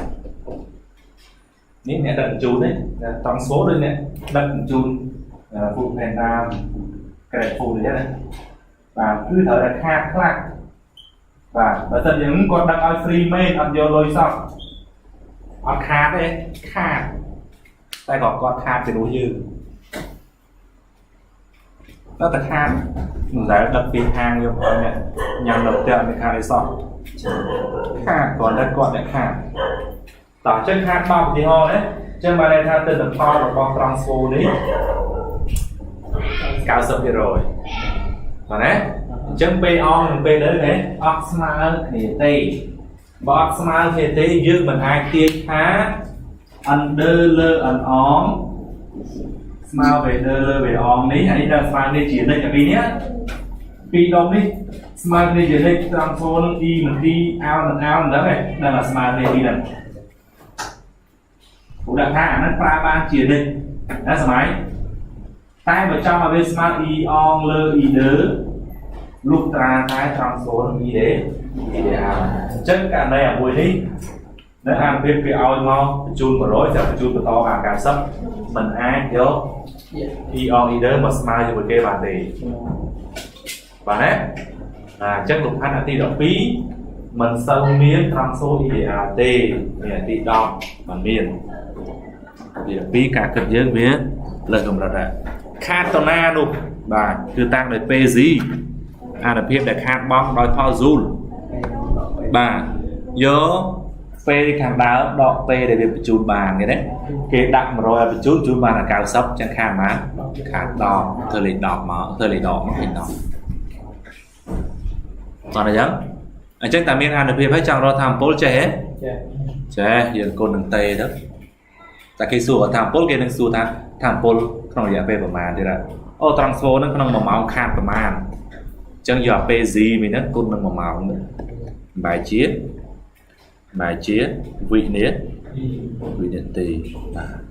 នេះអ្នកដឹកជញ្ជូននេះតង់សូដូចអ្នកដឹកជញ្ជូន Food Panda Grab Food អញ្ចឹងណាបាទគឺត្រូវតែខាតខ្លះបាទបើសិនជាគាត់ដឹកឲ្យ free មែនអត់យកលុយសោះអត់ខាតទេខាតតែក៏គាត់ខាតជំនួសយើងដល់តែខាតមិនដែលដឹកពីហាងយកឲ្យអ្នកញ៉ាំនៅផ្ទះអត់មានខាតអីសោះខាតគាត់តែគាត់អ្នកខាតតោះអញ្ចឹងខាត10ឧទាហរណ៍ណាអញ្ចឹងបានន័យថាទិន្នផលរបស់ transfer នេះ90%បាទណាអញ្ចឹងពេលអងនិងពេលលើហ៎អត់ស្មើគ្នាទេបើអត់ស្មើគ្នាទេយើងមិនអាចទាញថា N ដឺលើ N អងស្មើ V ដឺលើ V អងនេះអានេះដល់ស្មើគ្នាជានិច្ចអាពីរនេះពីរដុំនេះស្មើគ្នាជានិច្ច transfer នឹង E មិន E អោនឹងអោមិនដឹងទេដឹងតែស្មើគ្នាពីរហ្នឹងព្រោះដាក់ថាអាហ្នឹងប្រើបានជានិច្ចណាសម័យតែបើចង់ឲ្យវាស្មើ E អងលើ E ដឺលុះត្រាតែ transfer នឹង E ទេ E ទេអោអញ្ចឹងករណីអាមួយនេះនៅអានភាពគេឲ្យមកបញ្ជូន100តែបញ្ជូនបន្តបាន90មិនអាចយក E អង E ដឺមកស្មើជាមួយគេបានទេបាទណាអាអញ្ចឹងលំហាត់អាទី12មិនសូវមាន transfer EDR ទេមានអាទី10មិនមានទី12ការគិតយើងវាលើសកម្រិតដែរខាតតណានោះបាទគឺតាំងដោយ PZ អានុភាពដែលខាតបង់ដោយផល Joule បាទយកពេលខាងដើមដកពេលដែលវាបញ្ជូនបានគេណាគេដាក់100ឲ្យបញ្ជូនជូនបានតែ90ចឹងខាតប៉ុន្មានខាត10ធ្វើលេខ10មកធ្វើលេខ10មកលេខ10តោះអញ្ចឹងអញ្ចឹងតែមានអានុភាពហើយចង់រកថាមពលចេះហ៎ ចា ចេះយើងគុណនឹងតេទៅតែគេសួរថាមពលគេនឹងសួរថាថាមពលក្នុងរយៈពេលប្រហែលទៀតដែរអូ transfer នឹងក្នុង1ម៉ោងខាតប្រហែលអញ្ចឹងយកពេល Z មីហ្នឹងគុណនឹង1ម៉ោងទៅបែរជាបែរជាវិនាវិនាទីបាទ។